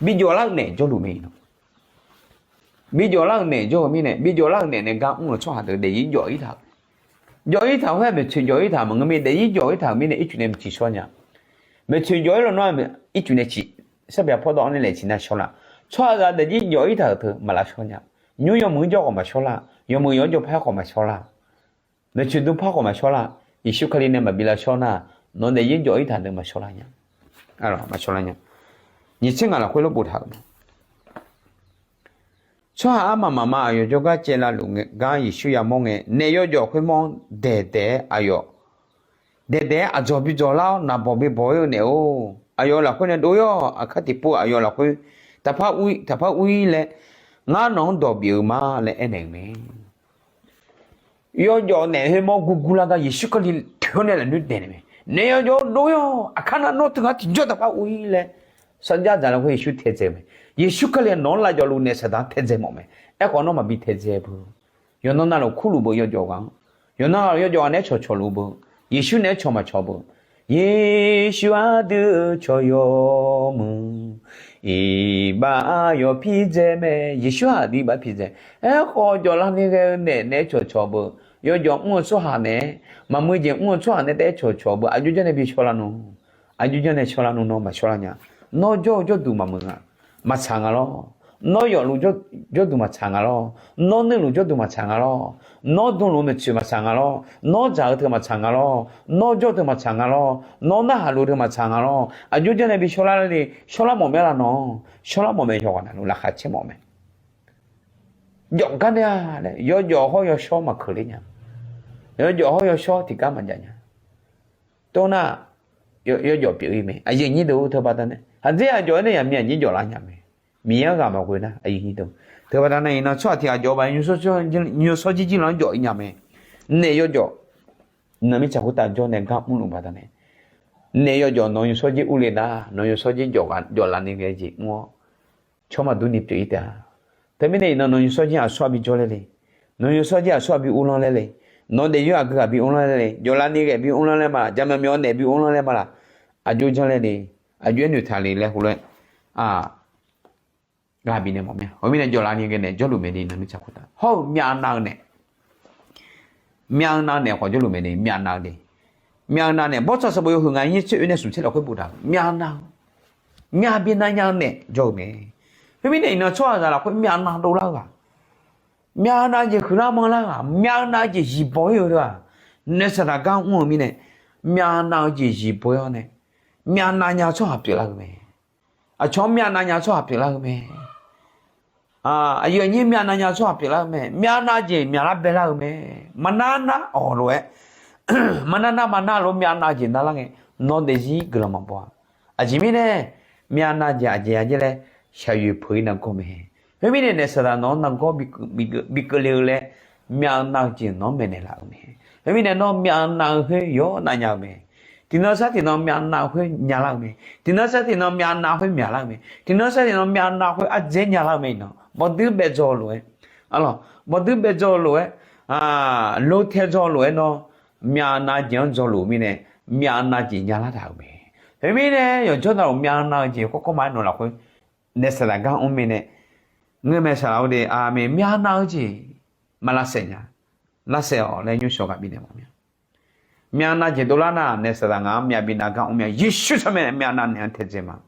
Bi jawvlar-eu naeq jawrluf mae iqnan. Bi jawvlar-euq naeq jawr-eu mirnae, bi jawvlar-euq naeq nae gar mr-euq tsawrhaq deuq daefzir jawv-ir taq-euq. Jawv-ir taq-eu khoer-aq, maeqtsoeq jawv-ir taq maqngeur mir, daefzir jawv-ir taq-euq mirnae ircuf nae maqtiq shawr nya. Maeqtsoeq jawv-ir lawnmr-aq, ircuf nae ciq, sarbyaq pawrdawv-anr nae laeq ciq nar shawr lar. Tsawrhaq ghaq daefzir jawv-ir taq-euq teu maqlav shawr nya. Nymr yawmuiq-anr jawr khawf maqshawr lar, yawmuiq yawq-anr jawr par khawf maqshawr lar. Maeqtsoeq dm par khawf maqshawr lar. Yeqsur Kali nae maqbi lavshawr nar, nawq daefzir jawv-ir taq deuq maqshawr lar nya. Maqshawr lar nya. Nyiq tser ngaq lafkhoer lawr boftaq-euq mae. Tsawrhaq armaf mafma aqyawf jawrgar caev lavluf gar Yeqsur yamawr ngae, naef yawjawf khoermawr-anr daeqdaeq-aer aqyawf, daeqdaeq-aer aqdzawq bi dzawq lar-awr, naqbawq bi bawq-ir-eu naeq-or, aqyawf lafkhoer nae dov-ir-awq. Aqkar tiqpov aqyawf lafkhoer taqpar ur-ir, taqpar ur-ir laer, ngar nawq-anr dawq bif-euq ma laer aernaeq-euq mae. Yawjawf naef khoermawr gurgur lar gar Yeqsur Kali toeq-awr nae lafnoer daeqnaeq mae. Naef yawjawf dov-ir-awq. Aqkar nar nawr teughaq tiqjawr taqpar ur-ir laer, sarjax dzaq lafkhoer Yeqsur taedzae-eu mae. Yeqsur Kali-aq nawq-anr lavjawv luf naef saqdaq-anr taedzae mawf mae. Aerkhawf nawr maqbi taedzae beu. Yawqnan navluf kurluf beu yawjawf ghaq-anr. Yawqnan yawjawf ghaq naeq-aer cawqcawq luf beu. Yeqsur naeq-aer cawq maqcawq beu. Yeqsur aqdui-eu cawq yawmuiq iqbax yawf pirdzae mae. Yeqsur aqdui iqbax pirdzae. Aerkhawf jawvlar ni ghae-eu naef naeq-aer cawqcawq beu. Yawjawf mr-eu tsawrhaq naeq-aer, maqmuiq jeq mr-eu tsawrhaq naeq taef-aer cawqcawq beu. Aqjox janr nae bi shawrlar nmr. Aqjox janr nae shawrlar nmr, nawr maqshawrlar nya. Nawr jawr-eu jawrduq maqmuiq nga. Maqtsaq nga lawr. Nawr yawfluf jawrduq maqtsaq nga lawr. Nawr nuirluf jawrduq maqtsaq nga lawr. Nawr dmluf-eu maeqtsoeq maqtsaq nga lawr. Nawr dzaq-eu teu maqtsaq nga lawr. Nawr jawr teu maqtsaq nga lawr. Nawr narhaq luf teu maqtsaq nga lawr. Aqjox janr nae bi shawrlar le. Shawrlar mawf mya la nawq. Shawrlar mawf mae, yawqghaq navluf laqkhaq caer mawf mae. Jawf gar nae-a laer yawjawf hawr yawshawr maqkeuq ler nya. Yawjawf hawr yawshawr tiqgar maqjav nya. Tov nar, yawjawf pyeuf-ir mae. Aqyuif aqnyir deuq-or, teubaqdanae haqdzer aqjawf-aer nae yaqmiq aqnyir jawflar nya mae. Miqyaer-anr ghaq maqghoe nar, aqyuif aqnyir deuq. Teubaqdanae iqnan tsawrhaq tiq ghaq jawf-eu baq nymrshawr jir jir lan-anr jawf-ir nya mae. Naef yawjawf, iqnan mirtsaq khoertav jawr nae gar mrluf baqdanae, naef yawjawf nawq-eu nymrshawr jir urle nar, nawq-eu nymrshawr jir jawflar ni ghae jeq mr-awr, tsawrmaqdur ni pyeuf-ir taef-a. Teumirnae iqnan nawq-eu nymrshawr jir aqsurghaq bi jawrler le. Nawq-eu nymrshawr jir aqsurghaq bi uvlanr laer le. Nawq-eu daefzir aqgeu ghaq bi uvlanr laer le. Jawflar ni ghae bi uvlanr laer ma laq? Jaqmyawf myawf-eu naef bi uvlanr laer ma laq? Aqjox janr laer le. Aqjox-aer noeqtaq le laer heulof-aer, a, Ghaq bifnaeq mawf mir-a. Khoermirnae jawvlaf ni ghae naeq jawrluf mae de, navmir tsaq khoertav hawr-eu myavnav-eu naeq, myavnav naeq khawf jawrluf mae de, myavnav-eu de. Myavnav naeq bawrtsanq sanqbof yawhuiq ngaq nyiq tser oe nae smq tser lafkhoer boftaq-euq myavnav-eu, myavbinav nya-eu naeq jawr-eu mae. Khoermirnae iqnan tsawrhaqzaq lafkhoer myavnav dovlar-eu ghaq, myavnav jeq huiqlar manrlar-eu ghaq, myavnav jeq zifbaw-ir-eu-aq, naef saqdaq gar mr-eu mirnae, myavnav-eu jeq zifbaw-ir-awr nae, myavnav nya-eu tsawrhaq pyeuflar-eu mae. Aqcawq-anr myavnav nya-eu tsawrhaq pyeuflar-eu mae. Aqyuif aqnyir myavnav nya-eu tsawrhaq pyeuflar-eu mae. Myavnav jeq myaqlar baelar-eu mae. Maqnar nar awq lof-aer, maqnar nar maqnar lof-aer myavnav jeq narlar ngae, nawr daefzir guiqlanq maqbaw-a. Aqjeq mirnae, myavnav jeq aqjeq ya jaer laer, shaqyoeq peuq-ir nargawr mae. Khoermirnae naef saqdaq nawq-anr nargawr bi keuvle-eu laer, myavnav-eu jeq nawq-anr maeqnaeq laf-eu mae. Khoermirnae nawr myavnav-eu khoer yawr navnya-eu mae. Tiqnan sar tiqnan myavnav khoer nyalar-eu mae. Tiqnan sar tiqnan myavnav khoer myaqlar-eu mae. Tiqnan sar tiqnan myavnav khoer ardzaer nyalar-eu mae iqnan. Bawqdui baedzaw-eu lof-aer, arlawq, bawqdui baedzaw-eu lof-aer, lotae dzaw-eu lof-aer nawr, myavnav jeq-anr dzaw luf-eu mirnae, myavnav jeq nyalar taq-euq mae. Khoermirnae yawqjawr navluf myavnav-eu jeq kawrkawr ma-aer nawq lafkhoer naef saqdaq gar mr mirnae, ngeurmae saqlaq-eu de, aqmeq, myavnav-eu jeq maq lavsaef nya. Lavsaef-awq laer nymrshawq ghaq bifnaeq mawf mir-a. Myavnav jeq dovlar nar, naef saqdaq ngaq-anr myavbinav gar mr mir-a. Yeqsur tsawrmyanr nae myavnav naeq-anr taedzae ma.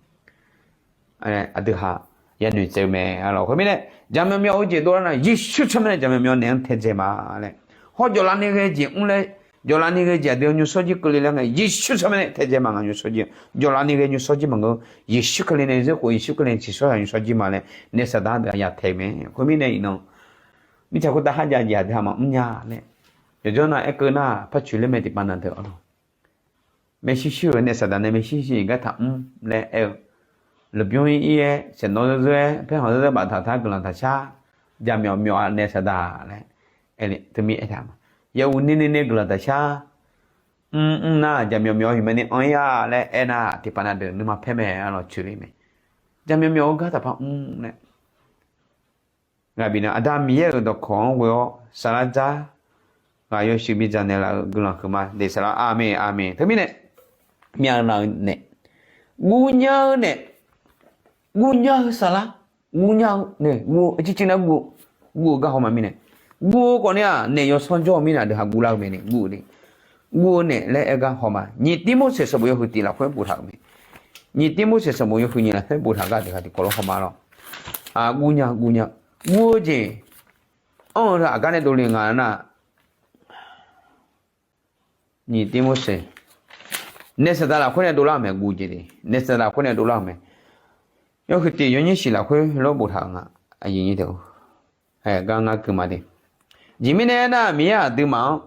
Aqdui haq yanoeq tsaev-eu mae, arlawq. Khoermirnae, jaqmyawf myawf-eu jeq dovlar nar, Yeqsur tsawrmyanr nae jaqmyawf myawf naeq-anr taedzae ma laer. Hawr jawvlaf ni ghae jeq mr laer, jawvlaf ni ghae jeq aqdui-anr nymrshawr jir keuvle laer ngae, Yeqsur tsawrmyanr nae taedzae ma, ngaq nymrshawr jir. Jawvlaf ni ghae nymrshawr jir maqngeur, Yeqsur Kali nae zeur khof, Yeqsur Kali nae tsiqshawr-aq nymrshawr jir ma laer naef saqdaq aqdui-anr ya tae-eu mae. Khoermirnae iqnan mirtsaq khoertav kharjav jeq aqdui haq maqmr nya laer, yawqjawr nav aerkeuv nar, par coeq ler mae tiqpav nav deuq, arlawq. Maershuir shuir-euq naef saqdaq nae maershuir shuir-iq gar taqmr laer aer-eu, lmqbymr ir ir-aer, saeqnawv zeur zeur-aer, paerkhanq zeur zeur baftaq taq guiqlanq taqshar, jaqmyawf myawf-a naef saqdaq laer aer-eu, teumir aertaq ma. Yahuiq ni ni nae guiqlanq taqshar, mr mr nar jaqmyawf myawf-eu huiqma ni anr ir-a laer aernar, tiqpav nav deuq nuima paer mae, arlawq, coeq ler mae. Jaqmyawf myawf-eu gar taqpar mr laer. Aqda Miqyaer-euq dawqkawq-anr ghoe-awr saflar dzar ghaq yawshuif bidzaq naeqlaf-euq guiqlanq huiqma daef saflar, aqmeq aqmeq. Teumirnae, myavnav-eu naef, guvnya-eu naef, guvnya-eu saflar, guvnya-eu naef, guv-eu ciqciv nar guv, guv-eu gar hawma mirnae, guv-eu khawf ni-aq naef yawsanr jawr-eu mirnae aqdui haq guvlar-eu mae ni guv-eu ni, guv-eu naef laer aer gar hawma. Nyiq Tirmorseq sanqbof yawhuiq tiq lafkhoer boftaq-euq mae. Nyiq Tirmorseq sanqbof yawhuiq nyiq lafkhoer boftaq gar aqdui haq tiqkawv lof hawma lawr. Guvnya, guvnya, guv-eu jeq anr-eu aqgar nae dovle nga nar, nyiq Tirmorseq, naef saqdaq lafkhoer nae dovlar-euq mae, guv jeq de, naef saqdaq lafkhoer nae dovlar-euq mae. Yawhuiq tiq yawnyir shiq lafkhoer lof boftaq-euq nga, aqyuif nyir deuq, gar ngar keuv ma de. Aqjeq mirnae aernar, Miqyaer aqduimaf-anr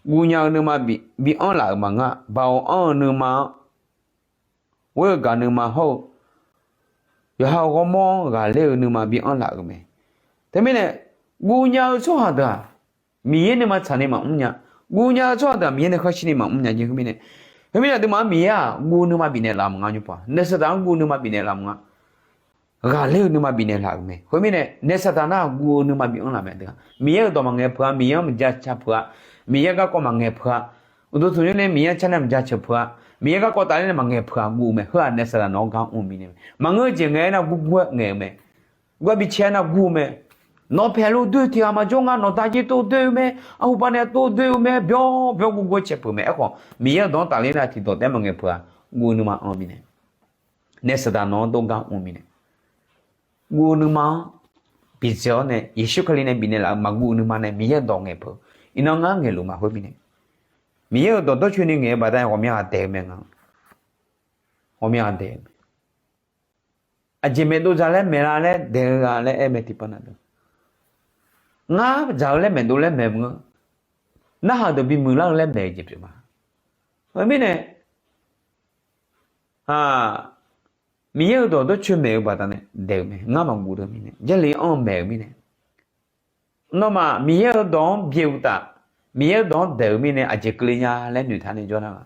guvnya-eu nuima bi anr laf-euq maqngeur-a. Baoq anr-eu nuima-anr, ghoer-eu gaq nuima hawr-eu, yawqha-euq ghawrmawr-anr ghaqler-eu nuima bi anr laf-euq mae. Teumirnae, guvnya-eu tsawrhaq deuq-aq, Miqyaer nuima tsaqni maqmr nya. Guvnya-eu tsawrhaq deuq-aq Miqyaer nae kharshir ni maqmr nya jeq khoermirnae, khoermirnae aqduimaf-anr Miqyaer-aq guv-eu nuima bifnaeq laf maqnga nymr paq, naef saqdaq-anr guv-eu nuima bifnaeq laf maqnga. Ghaqler-eu nuima bifnaeq laf-euq mae. Khoermirnae naef saqdaq nar guv-eu nuima bi anr laf mae deuq-a. Miqyaer-euq dawq maqngaeq peuq-a, Miqyaer-anr maqjaceuq peuq-a, Miqyaer garkawv maqngaeq peuq-a, uqduq tanqnymr nae Miqyaer-anr car nae maqjaceuq peuq-a, Miqyaer garkawv tafler nae maqngaeq peuq-a guv-eu mae. Heu-aq naef saqdaq nawq-anr gar mr-eu mirnae, maqngeur-eu jeq ngae aernar gurgur-aer ngaeq-eu mae. Gurgar bi cae aernar gur-eu mae. Nawq paeq luf doer-eu tiq ghaq maqjawr nga, nawq dav jir tov doer-eu mae, arhubav nae tov doer-eu mae, byawr byawr gurgur-aer cae peuq mae. Aerkhawf Miqyaer-euq dawq-anr tafler nar tiqdawq taef-aer maqngaeq peuq-a, guv-eu nuima anr-eu mirnae, naef saqdaq nawq-anr dov gar mr-eu mirnae, guv-eu nuima-anr bidzae-awr nae Yeqsur Kali nae bifnaeq laf-euq maqguv-eu nuima nae Miqyaer-euq dawq ngaeq peuq. Iqnan ngar ngaeqluf maqhoer mirnae, Miqyaer-euq dawq dawrcoeni ngaeq-eu baqda ghawqmya ghaq daeq-eu mae nga. Ghawqmya ghaq daeq-eu mae. Aqjeq maeqdov dzaq laer maeqla laer daeq-eu ghaq laer aer mae tiqpav nav deuq. Ngar dzaq-eu laer maeqdov laer maeq maqngeur. Narhaq deuq bimuiq lar-eu laer maeq-eu jeq pyeuf ma. Khoermirnae, Miqyaer-euq dawq dawrcoeni maeq-eu baqdanae daeq-eu mae, ngar maqguv deuq mirnae, Jarlif anr-eu maeq-eu mirnae, nawmaf Miqyaer-euq dawq-anr byaeq uqtaf, Miqyaer-euq dawq-anr daeq-eu mirnae aqjeq keuvle nya laer noeqtaq nae jawr nar-a.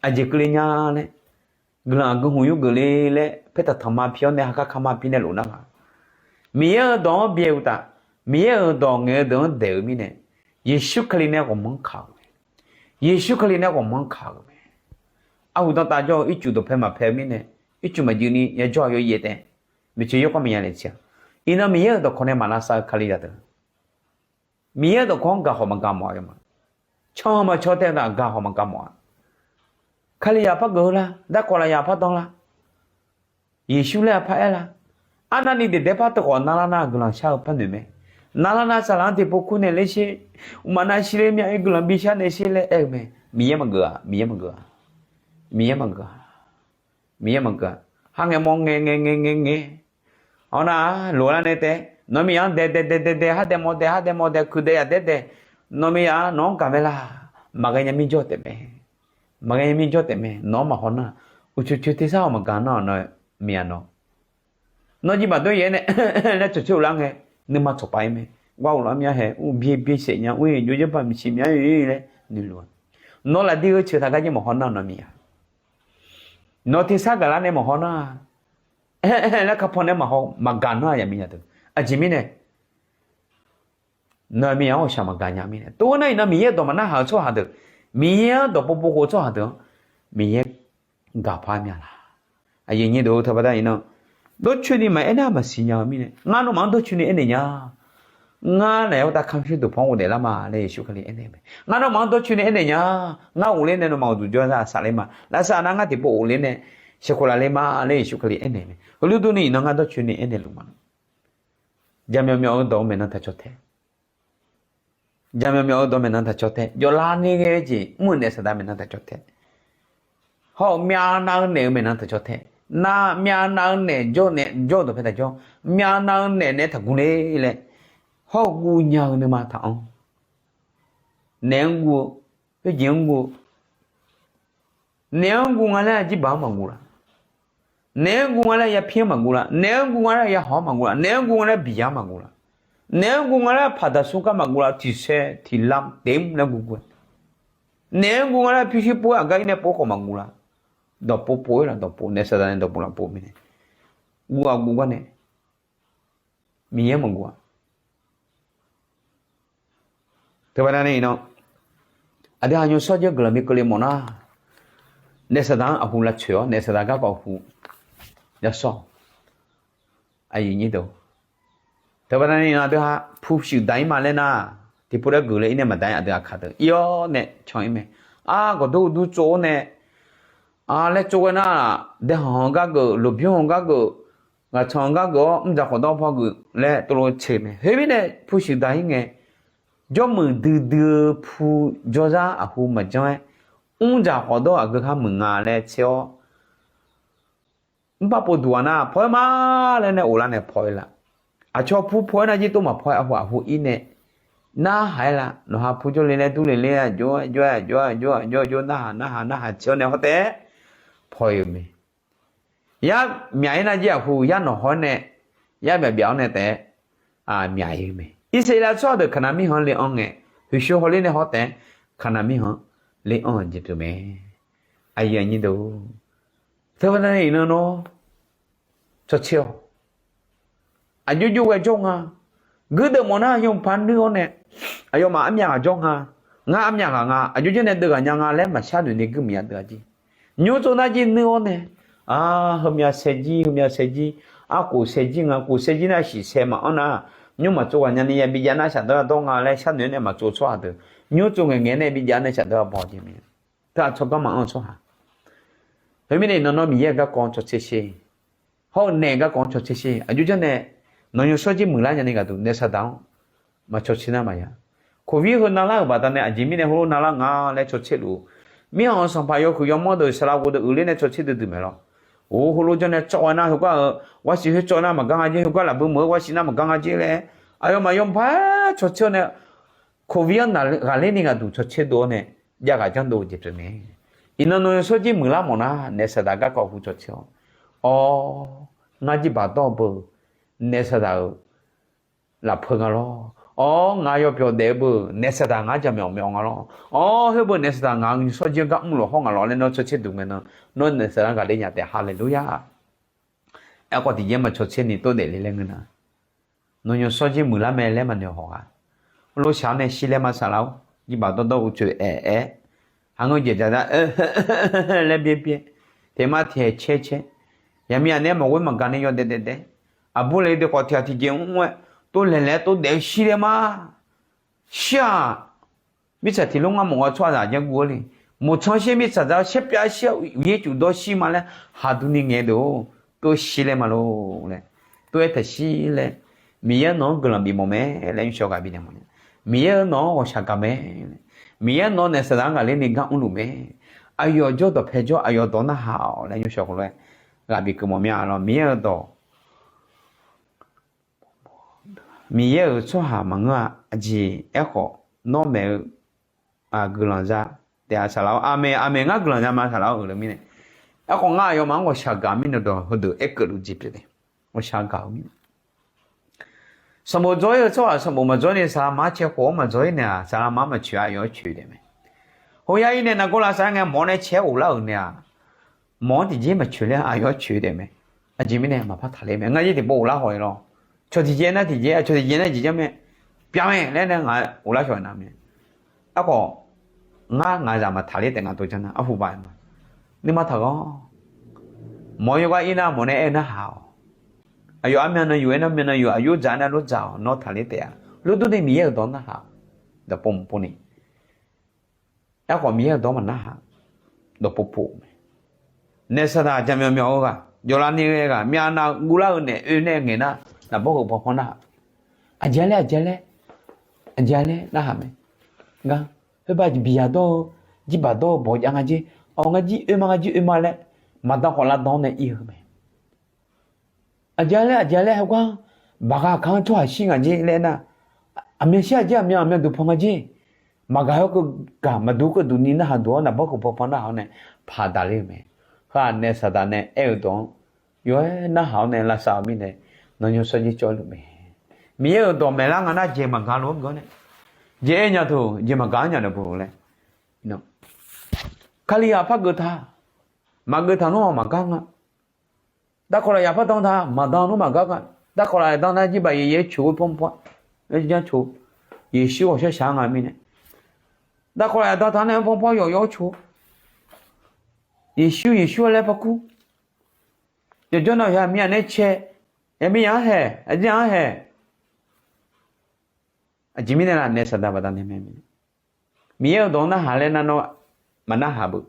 Aqjeq keuvle nya laer, guiqlanq aqgeu hmq yurgeuf le laer paertaq tanqma pi-awr nae hagar kama pi nae lof nar-a. Miqyaer-euq dawq-anr byaeq uqtaf, Miqyaer-euq dawq ngaeq-eu deuq-anr daeq-eu mirnae, Yeqsur Kali nae ghawqmanr kaq-euq mae. Yeqsur Kali nae ghawqmanr kaq-euq mae. Arhu dantav jawr-eu ircuf dawqpae maqpae-eu mirnae, ircuf maqjeuv ni yajawr-a yawyaev taef. Maeqtsoeq yawkawr maqya laeq ciq-a. Iqnan Miqyaer-euq dawqkawq nae maqlavsav-eu Kalizaq deuq, Miqyaer-euq dawqkawq-anr gaqkhawq maqgaq mawf-a. Canr-eu maqcanr tae-a gaqkhawq maqgaq mawf-a. Kalizaq par geuf-eu lar, darkawq lafyaq par dan lar. Yeqsur laer-a par aer lar. Arnavni daeqdae par teukhawf narlar nar guiqlanq shar-eu par noeq mae. Narlar nar saqlaq-anr tiqpov kur naeq ler sher, mqmaq nav shir ler myav-ir guiqlanq bishar naeq sher laer aer-eu mae. Miqyaer maqgeuf-a, Miqyaer maqgeuf-a, Miqyaer maqgeuf-a, Miqyaer maqgeuf-a. Har ngae mawr ngae ngae ngae ngae ngae Awr nar-aq loq lar nae taef, nawq-eu miqyaq-anr dae dae dae dae dae, har dae mawr dae, har dae mawr dae, kuiq dae yaq dae dae, nawq-eu miqyaq-anr nawq-anr gaq mae laq? Maqghae nya mir jawr taef mae. Maqghae nya mir jawr taef mae. Nawq-anr maqhaw nar, uqcoeq coeq tersar-awq maqgaq nar-awq nawq-eu miqyaq nawq. Nawr jirbaq dawr yaef-aer nae laer cawqcoer uvlar ngae, nuima tsawqpav-ir mae. Gawr uvlar myav hae ur byaer byaer saef nya ur-ir jov jawr ba maqsiq myav-ir laer noeqluf-a. Nawr lafdir gheurceuq taq gar jir maqhaw nar nawq-eu miqyaq. Nawq tersar gaqlar nae maqhaw nar, laer kakhaw nae maqhaw maqgaq nar-aq yaqmiq yadeuq. Aqjeq mirnae, nawq-eu miqyaq-anr ghawqshaq maqgaq nya mirnae. Tov-aer nar iqnan Miqyaer-euq dawq maqnarhaq-eu tsawrhaq deuq, Miqyaer-anr dawqpov pov khof-eu tsawrhaq deuq-anr Miqyaer gaqpar mya laq? Aqyuif aqnyir deuq-eu teubaqda iqnan, dawrcoeni maqaer nar maqsiq nya-eu mirnae, ngar nawmaf-anr dawrcoeni aernaeq nya. Ngar naeq-aer tav kamq sher dawqpaw-anr ghofdaef lar ma laer Yeqsur Kali aernaeq mae. Ngar nawmaf-anr dawrcoeni aernaeq nya. Ngar ghofler nae nawmaf uqduq jawr za safler ma. Lavsav nar ngar tiqpov ghofler nae sheuqkhof laf le ma laer Yeqsur Kali aernaeq mae. Heulof durni iqnan ngar dawrcoeni aernaeq luf ma. Jaqmyawf myawf-eu dawq-eu maeqnan taq cawq tae. Jaqmyawf myawf-eu dawq maeqnan taq cawq tae. Jawvlar ni ghae-eu jeq mr-euq naef saqdaq maeqnan taq cawq tae. Hawr-eu myavnav-eu naeq-eu maeqnan taq cawq tae. Nar myavnav-eu naeq jawr nae jawr-eu dawqpae taq jawr. Myavnav-eu naeq naeq-aer taq guv le laer. Hawr-eu guv nya-eu nuima taq-anr. Naeq-anr guv-eu, khoerjeq-anr guv-eu. Naeq-anr guv nga laer arjirbaq-anr maqguv laf? Naeq-anr guv nga laer yapir-anr maqguv laf? Naeq-anr guv nga laer yahawq-anr maqguv laf? Naeq-anr guv nga laer biqyaq-anr maqguv laf? Naeq-anr guv nga laer paqdaq sur gar maqguv laf? Tiqsaer tiqlar taef-anr laer guv guv-a. Naeq-anr guv nga laer pyurshuir pov-aer aqgar ir nae pov khawf maqguv laf? Dawqpov pov-ir laf, dawqpov naef saqdaq nae dawqpov lafpov mirnae guv-aq guv gar nae Miqyaer maqguv-a. Teubaqda nae iqnan, aqdui ha nymrshawr jir guiqlanq bi keuvle mawf nar, naef saqdaq-anr aqhu lavtsoeq-awr naef saqdaq garkawv hu yashawr. Aqyuif aqnyir deuq, teubaqda nae iqnan aqdui ha pu shuif daq-ir ma laer nar, tiqpov daer geuf laer ir nae maqdaq-ir aqdui aqkaq deuq ir-awr nae can-ir mae. Ar gawqdur uqdur tsov-awr nae, a laer tsov ghae nar, daeqhanq-anr gar geuf, loqbymr-anr gar geuf, ghaqtsanq-anr gar geuf-awr mrdzaq khawqdawr paw geuf laer tov lo tseq mae. Khoermirnae pu shuif daq-ir ngae, jawrmuiq duidui-eu pu jawrzar aqhu maqjanr-aer, mrdzaq khawqdawr aqgeu khar muiq nga laer tser-awr, mrpar pov duq-a nar paw-aer ma laer nae ghoflar nae paw-ir laf. Aqcawq pu paw-aer nar jir tov maqpaw-aer aqhu aqhu ir nae narhaq-aer laf. Nawqha pu jawrle laer durle ler-a jawr-a jawr-a jawr-a jawr-a jawr-a jawr narhaq narhaq narhaq tser-awr nae hawr taef-aer paw-ir-eu mae. Yar myaq-ir nar jir aqhu yar nawq haw-aer nae, yar myaq byaf-awr nae taef-aer myaq-ir-eu mae. Irsaqleqlav tsawrhaq deuq Kaqnaq mirkhanq-anr le-anr ngae, hoeqshoe hawler nae hawr taef-aer Kaqnaq mirkhanq-anr le-anr-euq jeq pyeuf mae. Aqyuif aqnyir deuq, teubaqda nae iqnan nawr cawtser-awq. Aqjox jov ghae jawr nga. Guirdeuv mawf nar yawpaq nuir-awr nae, aqyawfmaf armyav ghaq jawr nga, ngar armyav ghaq nga, aqjox janr nae deuv ghaq nya nga laer maqshar noeq ni guir maqya deuv-a jir. Nymr tsov nar jir nuir-awr nae, a, heumyav sae jir, heumyav sae jir, arkhof sae jir nga, khof sae jir nar shiq sae maqanr nar, nymr maqtsov ghaq nya ni ya bijav nar shaqdawr yadawr nga laer sharnoeq-aer nae maqtsov tsawrhaq deuq, nymr tsov ngaeqngaeq nae bijav nae shaqdawr yabawq jeq mae. Teu aqcawq garma anr-eu tsawrhaq. Khoermirnae iqnan nawr Miqyaer-euq garkawv-anr cawtser sher. Hawr-eu naeq-euq garkawv-anr cawtser sher. Aqjox janr nae nawq nymrshawr jir muiqlar nyani gaqduq naef saqdaq-anr maqcawtser nar maqya. Covid heu navlar-euq baqdanae aqjeq mirnae heulof navlar nga laer cawtser luf-eu, mirkhanq-euq sanqpaq yawhuiq yawmanr deuq saqlaq ghof deuq uiqler nae cawtser duidui maeq lawr. Or heulof janr nae cawv-aer nar heugar-eu, ghaqsiq khoer cawv nar maqgar nga jer, heugar lafbui meuq-eu ghaqsiq nar maqgar nga jer laer, aqyawfmaf yawpaq-aer cawtser-awr nae Covid-anr ghaqler ni gaqduq cawtser dov-awr nae, jav ghaq janrdov-eu jeq pyeuf mae. Iqnan nawq nymrshawr jir muiqlar mawf nar naef saqdaq garkawv hu cawtser-awq. Awr, ngar jir baqdawr-eu beu, naef saqdaq-euq lafpeu nga lawr. Awr, ngaq yawbyawq daef-eu beu, naef saqdaq ngar jaqmyawf myawf nga lawr. Awr, khoer beu naef saqdaq ngaq nymrshawr jir-anr gar mrlof hawr ngaq lawr laer nawr cawtser duq ngae nan, nawr naef saqdaq-anr ghaqler nya taef. Haleluya! Aerkhawf tiqjeq-anr maqcawtser ni tov daefle laer ngeur nar, nawq nymrshawr jir muiqlar mae laer maqnoeq haw ghaq. Heulof shaq-awr nae shir laer ma saqlaq-awr, jir baqdawr dawr uqcoeq aer-aer, haqngeur jeq dzaqdzaq laer byaer byaer, teqma tiq haeq caer caer, yaqmiq aqnaeq maqghoer maqgaq ni yawdaef daef daef, Aqbur le deuq khawf tiq ghaq tiqjeq mr-aer, tov laeq laeq-aer tov daef-eu shir laer ma. Shir-aq, mirtsaq tiq lor ngar mawf ghae tsawrhaqzaq aqjeq guv-ar le. Moqtsanr shir mirtsaq dzar shaer pyav shir-awr uiqyaer cuf dawr shir ma laer haq duq ni ngaeq deuq-or, tov shir laer ma lor laer, tov-aer taq shir laer, Miqyaer-eu nawq-anr guiqlanq bif mawf mae laer yawshawr ghaq bifnaeq mawf nya. Miqyaer-eu nawq-anr ghawqshaq gaq mae. Miqyaer nawq naeq saqdaq-anr ghaqler ni gar mrluf mae. Aqyawf jawr dawqpae jawr, aqyawf dawq narhaq-awq laer yawshawr khof lof-aer ghaq bif keuv mawf mya lawr. Miqyaer-eu dawq Miqyaer-euq tsawrhaq maqngeur-a. Aqjeq aerkhawf, nawr maeq-eu guiqlanq za taef-a saqlaq-awr. Aqmeq, aqmeq, ngar guiqlanq za ma saqlaq-awr, euq leu mirnae. Aerkhawf ngar aqyawfmaf-anr ghawqshaq gaq mirnae dawq heudeuq aerkeuv luf jeq pyeuf le. Ghawqshaq gaq-eu mirnae. Sanqbof dzaw-ir-eu tsawrhaq sanqbof maqdzaw-ir nae saqlaq ma cae khof-anr maqdzaw-ir naeq-aq, saqlaq ma-anr maqcoeq-a, aqyawf-anr coeq taef mae. Hawya-ir nae nargawr lavsav-aer ngae mawq-awr nae cae-aer ghoflar-euq naeq-aq, mawq-anr tiqjeq maqcoeq ler-a, aqyawf-anr coeq taef mae. Aqjeq mirnae maqpar taqler mae. Ngar jir tiqpov ghoflar haw-ir lawr. Cawq tiqjeq nar tiqjeq, cawq tiqjeq nar tiqjeq-a mae. Pyav mae laer nae ngaq ghoflar shawq-aer nar mae. Aerkhawf, ngar ngaqzaq maqtaqler taef ngaq dawq janr nar arhu baf-aer ma. Nuima taqghanr. Mawq-eu yawgar ir nar mawq nae aer-eu narhaq-awq. Aqyawf armyan nan yuf-aer nar myan nan yuf, aqyawf dzaq-aer nar lof dzaq-awq. Nawr taqler taef-a. Lof dur ni Miqyaer-euq dawq narhaq-awq. Dawqpov mqpov ni. Aerkhawf Miqyaer-euq dawq maqnarhaq. Dawqpov pov mae. Naeq saqdaq jaqmyawf myawf-eu ghaq, jawqlav ni ghae ghaq, myavnav guvlar-eu naeq oe nae ngaeq nar, naqbawr heu panpan narhaq. Aqjeq laer, aqjeq laer, aqjeq laer narhaq mae. Ngar, khoerbar biqyaq dawr-eu, jirbaq dawr-eu bawq jav nga jer. Awq, ngar jir oe ma, ngar jir oe ma laer, maqdan khawf lavdan-awr nae ir-eu mae. Aqjeq laer, aqjeq laer heugar, baqgaq kaq-anr tsawrhaq shir nga jer laer nar, aqmyan shir-aq jer, aqmyan, aqmyan duqpan nga jer. Maqgaq hawr keuv gaq, maqduq keuv duq ni narhaq duq-awr, naqbawr heu panpan narhaq-awr nae paq daqler-eu mae. Heu-aq naeq saqdaq nae aer-eu dawq-anr yawf-aer narhaq-awr nae lavsav-eu mirnae, nawnyawr sawrjir cawv-aer luf mae. Miqyaer-euq dawq maeqlar nga nar jeq maqgaq lof-aer geuf-awr nae, jeq aer nya teu jeq maqgaq-anr nya nae buq laer. Kalizaq par geuf taq, maqgeuf taq nawr maqgar nga. Darkawq lafyaq par dan taq, maqdan nawr maqgar nga. Darkawq lafyaq dan nar jirbaq yaeq yaeq-aer coq-eu panpan, janr coq. Yeqsur ghawqshaq shaq-anr nga mirnae. Darkawq lafyaq dan taq nae panpan yawq yawq-aer coq. Yeqsur, Yeqsur laer par kur. Yawqjawr nav yaqmiq-aq nae cae, yaqmiq-aq-anr haeq, aqjeq-anr haeq. Aqjeq mirnae laf naeq saqdaq baqdanae mae. Miqyaer-euq dawq-anr narhaq laer nar nawr maqnarhaq beu.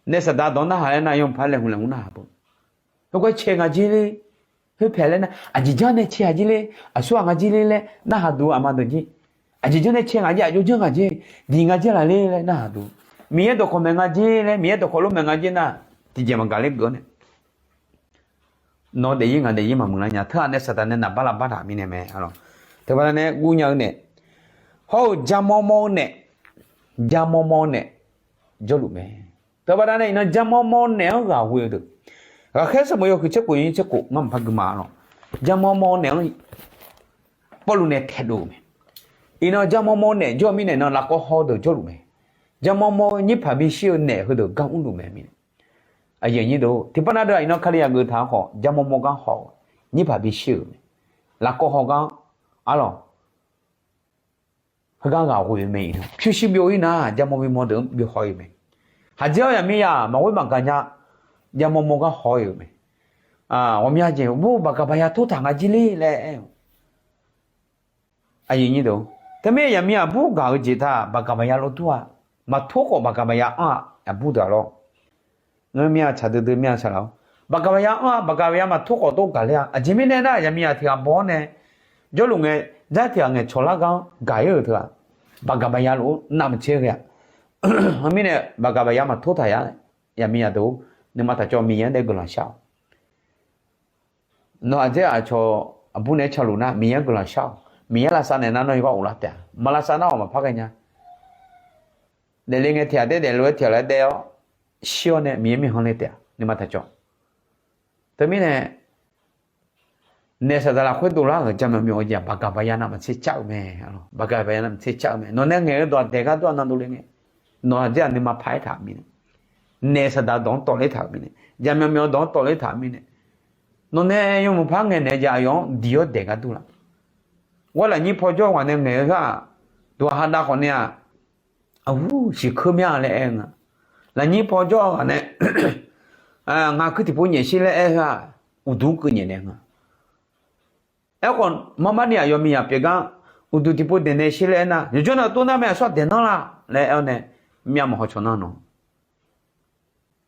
Naeq saqdaq dawq-anr narhaq laer nar yawmuiq paq laeqhmq laeqhmq narhaq beu. Khoergar cae nga jer ler, khoerpae laer nar aqjeq janr nae cae nga jer ler, aqsurghaq nga jer ler laer narhaq duq-eu aqma deuq jer. Aqjeq janr nae cae nga jer, aqjox janr nga jer, diq nga jer laf ler laer narhaq duq. Miqyaer dawqkawq maeq nga jer laer, Miqyaer dawqkawq lof maeq nga jer nar, tiqjeq maqgaq ler geuf-awr nae nawr daefzir ngaq daefzir maqmuiq lar nya. Teughaq nae saqdaq nae naqbar lavbar taq mirnae mae. Teubaqda nae guvnya-eu naeq, hawr-eu jarmawr mawr-eu naeq, jarmawr mawr-eu naeq jawrluf mae. Teubaqda nae iqnan jarmawr mawr-eu naeq-anr ghaq ghoe-eu deuq, Ghaqkhaer sanqbof yawhuiq tserkhof nyiq tserkhof ngar maqpar gui ma-a lawq. Jarmawr mawr-eu naeq-anr Pawrluv nae taedov-eu mae. Iqnan jarmawr mawr-eu naeq jawr-eu mirnae nan lavkawv haw-eu deuq jawrluf mae. Jarmawr mawr-eu nyirpaq bishir-eu naeq heudeuq gar mrluf mae mirnae. Aqyuif aqnyir deuq, tiqpav na deuq-aq iqnan Kalizaq geuf taq-anr khawf jarmawr mawr gar haw-eu, nyirpaq bishir-euq mae. Lavkawv haw gar, arlawq, heugar ghaq ghoe-eu mae. Iqnan pyurshuir byov-ir nar jarmawr bimawr deuq-anr byov haw-ir mae. Haqdzer-awr yaqmiqzaq maqghoer maqgaq nya, jarmawr mawr gar haw-ir-euq mae. Ghawqmya jeq bur baqgaq baqya tor taq nga jir ler laer aer-eu. Aqyuif aqnyir deuq, teumirnae yaqmiq aqbur gaq-eu jeq taq baqgaq baqya lawr dur-a. Maqtor khawf baqgaq baqya anr-a. Aqbur deuq-a lawr, ngeur mir-a tsaq duidui mir-a saqlaq-awr, baqgaq baqya anr-a. Baqgaq baqya maqtor khawf tor gaq ler-a. Aqjeq mirnae nar yaqmiqzaq tiq ghaq baw-awr nae jawrluf ngae, dzar tiq ghaq ngaeqcawq lar gar-anr gaq-ir-euq teu-aq, baqgaq baqya lof-aer navmaqtser ghae-a. Heumirnae baqgaq baqya maqtor taq ya. Yaqmiqzaq deuq-or, nuima taq cawv Miqyaer-anr daef guiqlanq shar-awq. Nawr aqdzer aqcawq aqbur nae-aer ca luf nar Miqyaer-anr guiqlanq shar-awq. Miqyaer lavsav naeq nar nawr yawbhar ghoflar taef-a. Maq lavsav nar-awq maqpar ghaenya. Daefle ngae tiq ghaq daef, daefle-aer tiq ghaq laer daef-awr shir-awr nae Miqyaer mirkhanq le taef-a. Nuima taq cawv. Teumirnae naeq saqdaq lafkhoer dovlar-euq jaqmyawf myawf-eu jeq-aq baqgaq baqya navmaqtser car-euq mae. Baqgaq baqya navmaqtser car-euq mae. Nawq nae ngaeq-eu dawq-aq daeq gar dur-a navdov le ngae, nawq aqdzer-aq nuima paq-aer taq-euq mirnae, naeq saqdaq dawq-anr tawvler taq-euq mirnae, jaqmyawf myawf-eu dawq-anr tawvler taq-euq mirnae, nawq nae yawmuiq par ngaeq naeq-eu jeq aqyawf-anr diq-awr daeq gar dur laf. Gharlaf nyir paw jawr-eu ghaq nae ngaeq-eu heu-aq, dawq-aq hadav khawf nae-aq, aqhur siqkeur mya laer aer-eu nga. Lafnyir paw jawr-eu ghaq nae ngaq kuir tiqpov nyaef shir laer aer-eu heu-aq, uqduq keuv nyaef naeq nga. Aerkhawf, marmar ni aqyawf miqyaq pyeuf gar, uqduq tiqpov daeqnaeq sher laer aernar, yawqjawr nav tov nar mae aqsur-aq daeq nanr la laer aer-awr nae, myav maqhaw caw nar nawq.